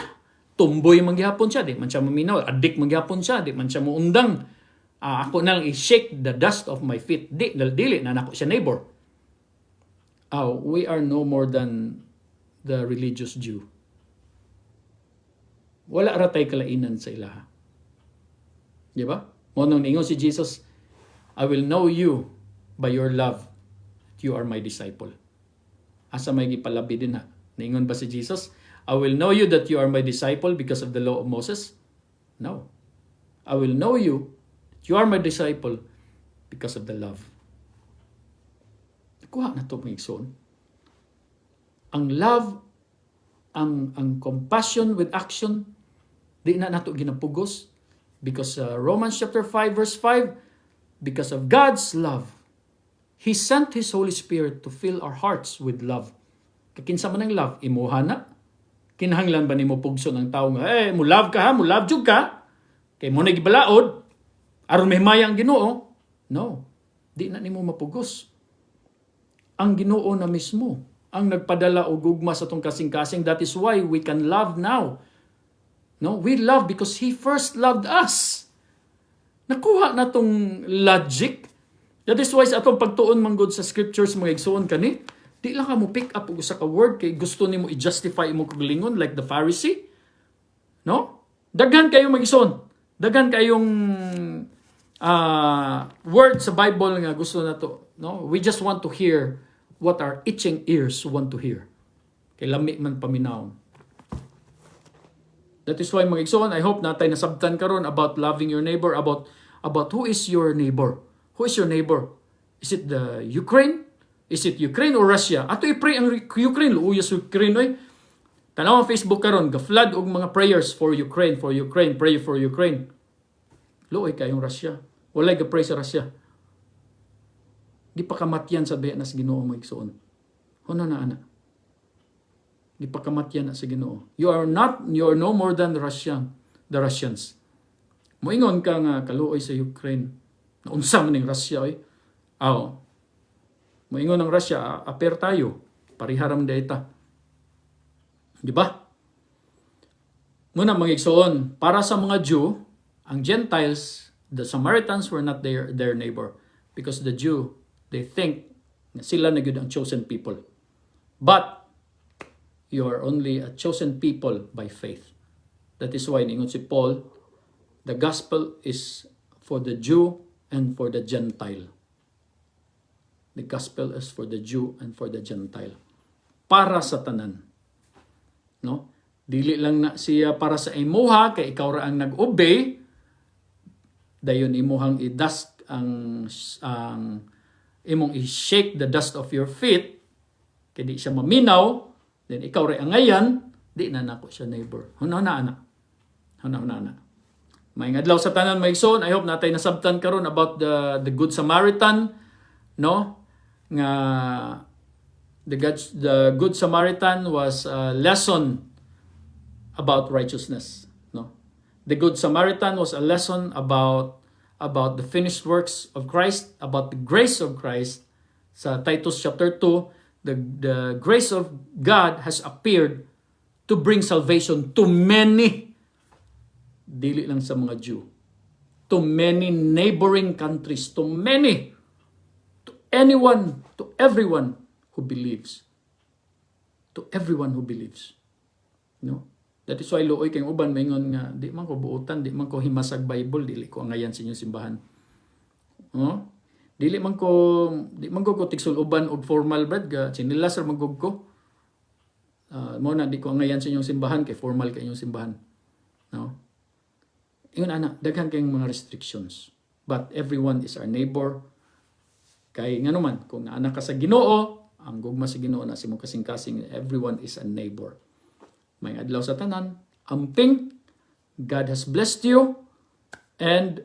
Tumboy man gyapon siya, di man siya maminaw. Adik man gyapon siya, di man siya muundang. Ah, ako na lang i-shake the dust of my feet. Di, dili na nako siya neighbor. Oh, we are no more than the religious Jew. Wala ra tay kalainan sa ilaha. Di ba? Mo nang niingon si Jesus, "I will know you by your love. You are my disciple." Asa may gipalabi din ha? Niingon ba si Jesus, "I will know you that you are my disciple because of the law of Moses"? No. "I will know you that you are my disciple because of the love." Kuha na to, mga igsoon. Ang love, ang compassion with action, di na nato ginapugos because Romans chapter 5 verse 5, because of God's love, He sent His Holy Spirit to fill our hearts with love. Kakinsa man ang love, imuha na. Kinahanglan ba nimo pugson ang tao nga, "Eh, mo love ka ha, mo love jud ka? Kay mo na gibalaod, aron mahimaya ang Ginoo"? No. Di na nimo mapugos. Ang Ginoo na mismo ang nagpadala og gugma sa atong kasing-kasing. That is why we can love now. No, we love because He first loved us. Nakuha na tong logic. That is why sa atong pagtuon manggod sa scriptures, mga igsuon, kani, di lang ka mo pick up og usa ka word kay gusto nimo i-justify imong kagalingon like the Pharisee. No? Daghan kayo, mga igsoon. Daghan kayong word sa Bible nga gusto na to. No? We just want to hear what our itching ears want to hear. Kay lami man paminawon. That is why, mga igsoon, I hope natay nasabtan karon about loving your neighbor, about who is your neighbor. Who is your neighbor? Is it the Ukraine? Is it Ukraine or Russia? Ato i-pray ang Ukraine, luoya sa Ukraine oy. Tanaw ang Facebook karon, ga-flood og mga prayers for Ukraine, pray for Ukraine. Luoy kayong Russia. Walay ga-pray sa Russia. Gipakamatyan sa biya na sa Ginoo, mga igsoon. Huno na ana. Gipakamatyan na sa Ginoo. You are not, you are no more than the Russians. Moingon ka nga kaluoy sa Ukraine. Naunsa man ning Russia oy. Aw. Moingon ang Russia, aper tayo. Pariharam data. Di ba? Muna, mga igsoon, para sa mga Jew, ang Gentiles, the Samaritans were not their neighbor because the Jew, they think na sila na gyud ang chosen people. But you are only a chosen people by faith. That is why ningon si Paul, the gospel is for the Jew and for the Gentile. The gospel is for the Jew and for the Gentile. Para sa tanan. No? Dili lang na siya para sa imuha kay ikaw ra ang nag-obey, dayon imuhang i-dust ang imong i-shake the dust of your feet kay di siya maminaw, then ikaw ra angayan, di na nako siya neighbor. Hunaw na ana. Hunaw na ana. Maayong adlaw sa tanan, mga igsoon. I hope natay nasabtan karon about the Good Samaritan, no? Nga the Good Samaritan was a lesson about righteousness, no? The Good Samaritan was a lesson about the finished works of Christ, about the grace of Christ. Sa Titus chapter 2, the grace of God has appeared to bring salvation to many, dili lang sa mga Jew, to many neighboring countries, to many, to anyone, to everyone who believes. To everyone who believes. No? That is why luoy kay uban maingon nga di man ko buotan, di man ko himasag Bible, dili ko angayan sa inyong simbahan. No? Di man ko tigsul-uban og formal brad ga tsinilas ra man gud ko. Mo na di ko angayan sa inyong simbahan kay formal kay inyong simbahan. No? Ingon ana, daghan kayong mga restrictions. But everyone is our neighbor. Kay ngano man, kung naa ka sa Ginoo, ang gugma sa Ginoo na sa imong kasing-kasing, everyone is a neighbor. Maayong adlaw sa tanan, amping, God has blessed you, and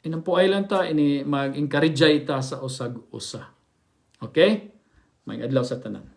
inampuay lang ta, ini mag-encourage ta sa usag usa. Okay? Maayong adlaw sa tanan.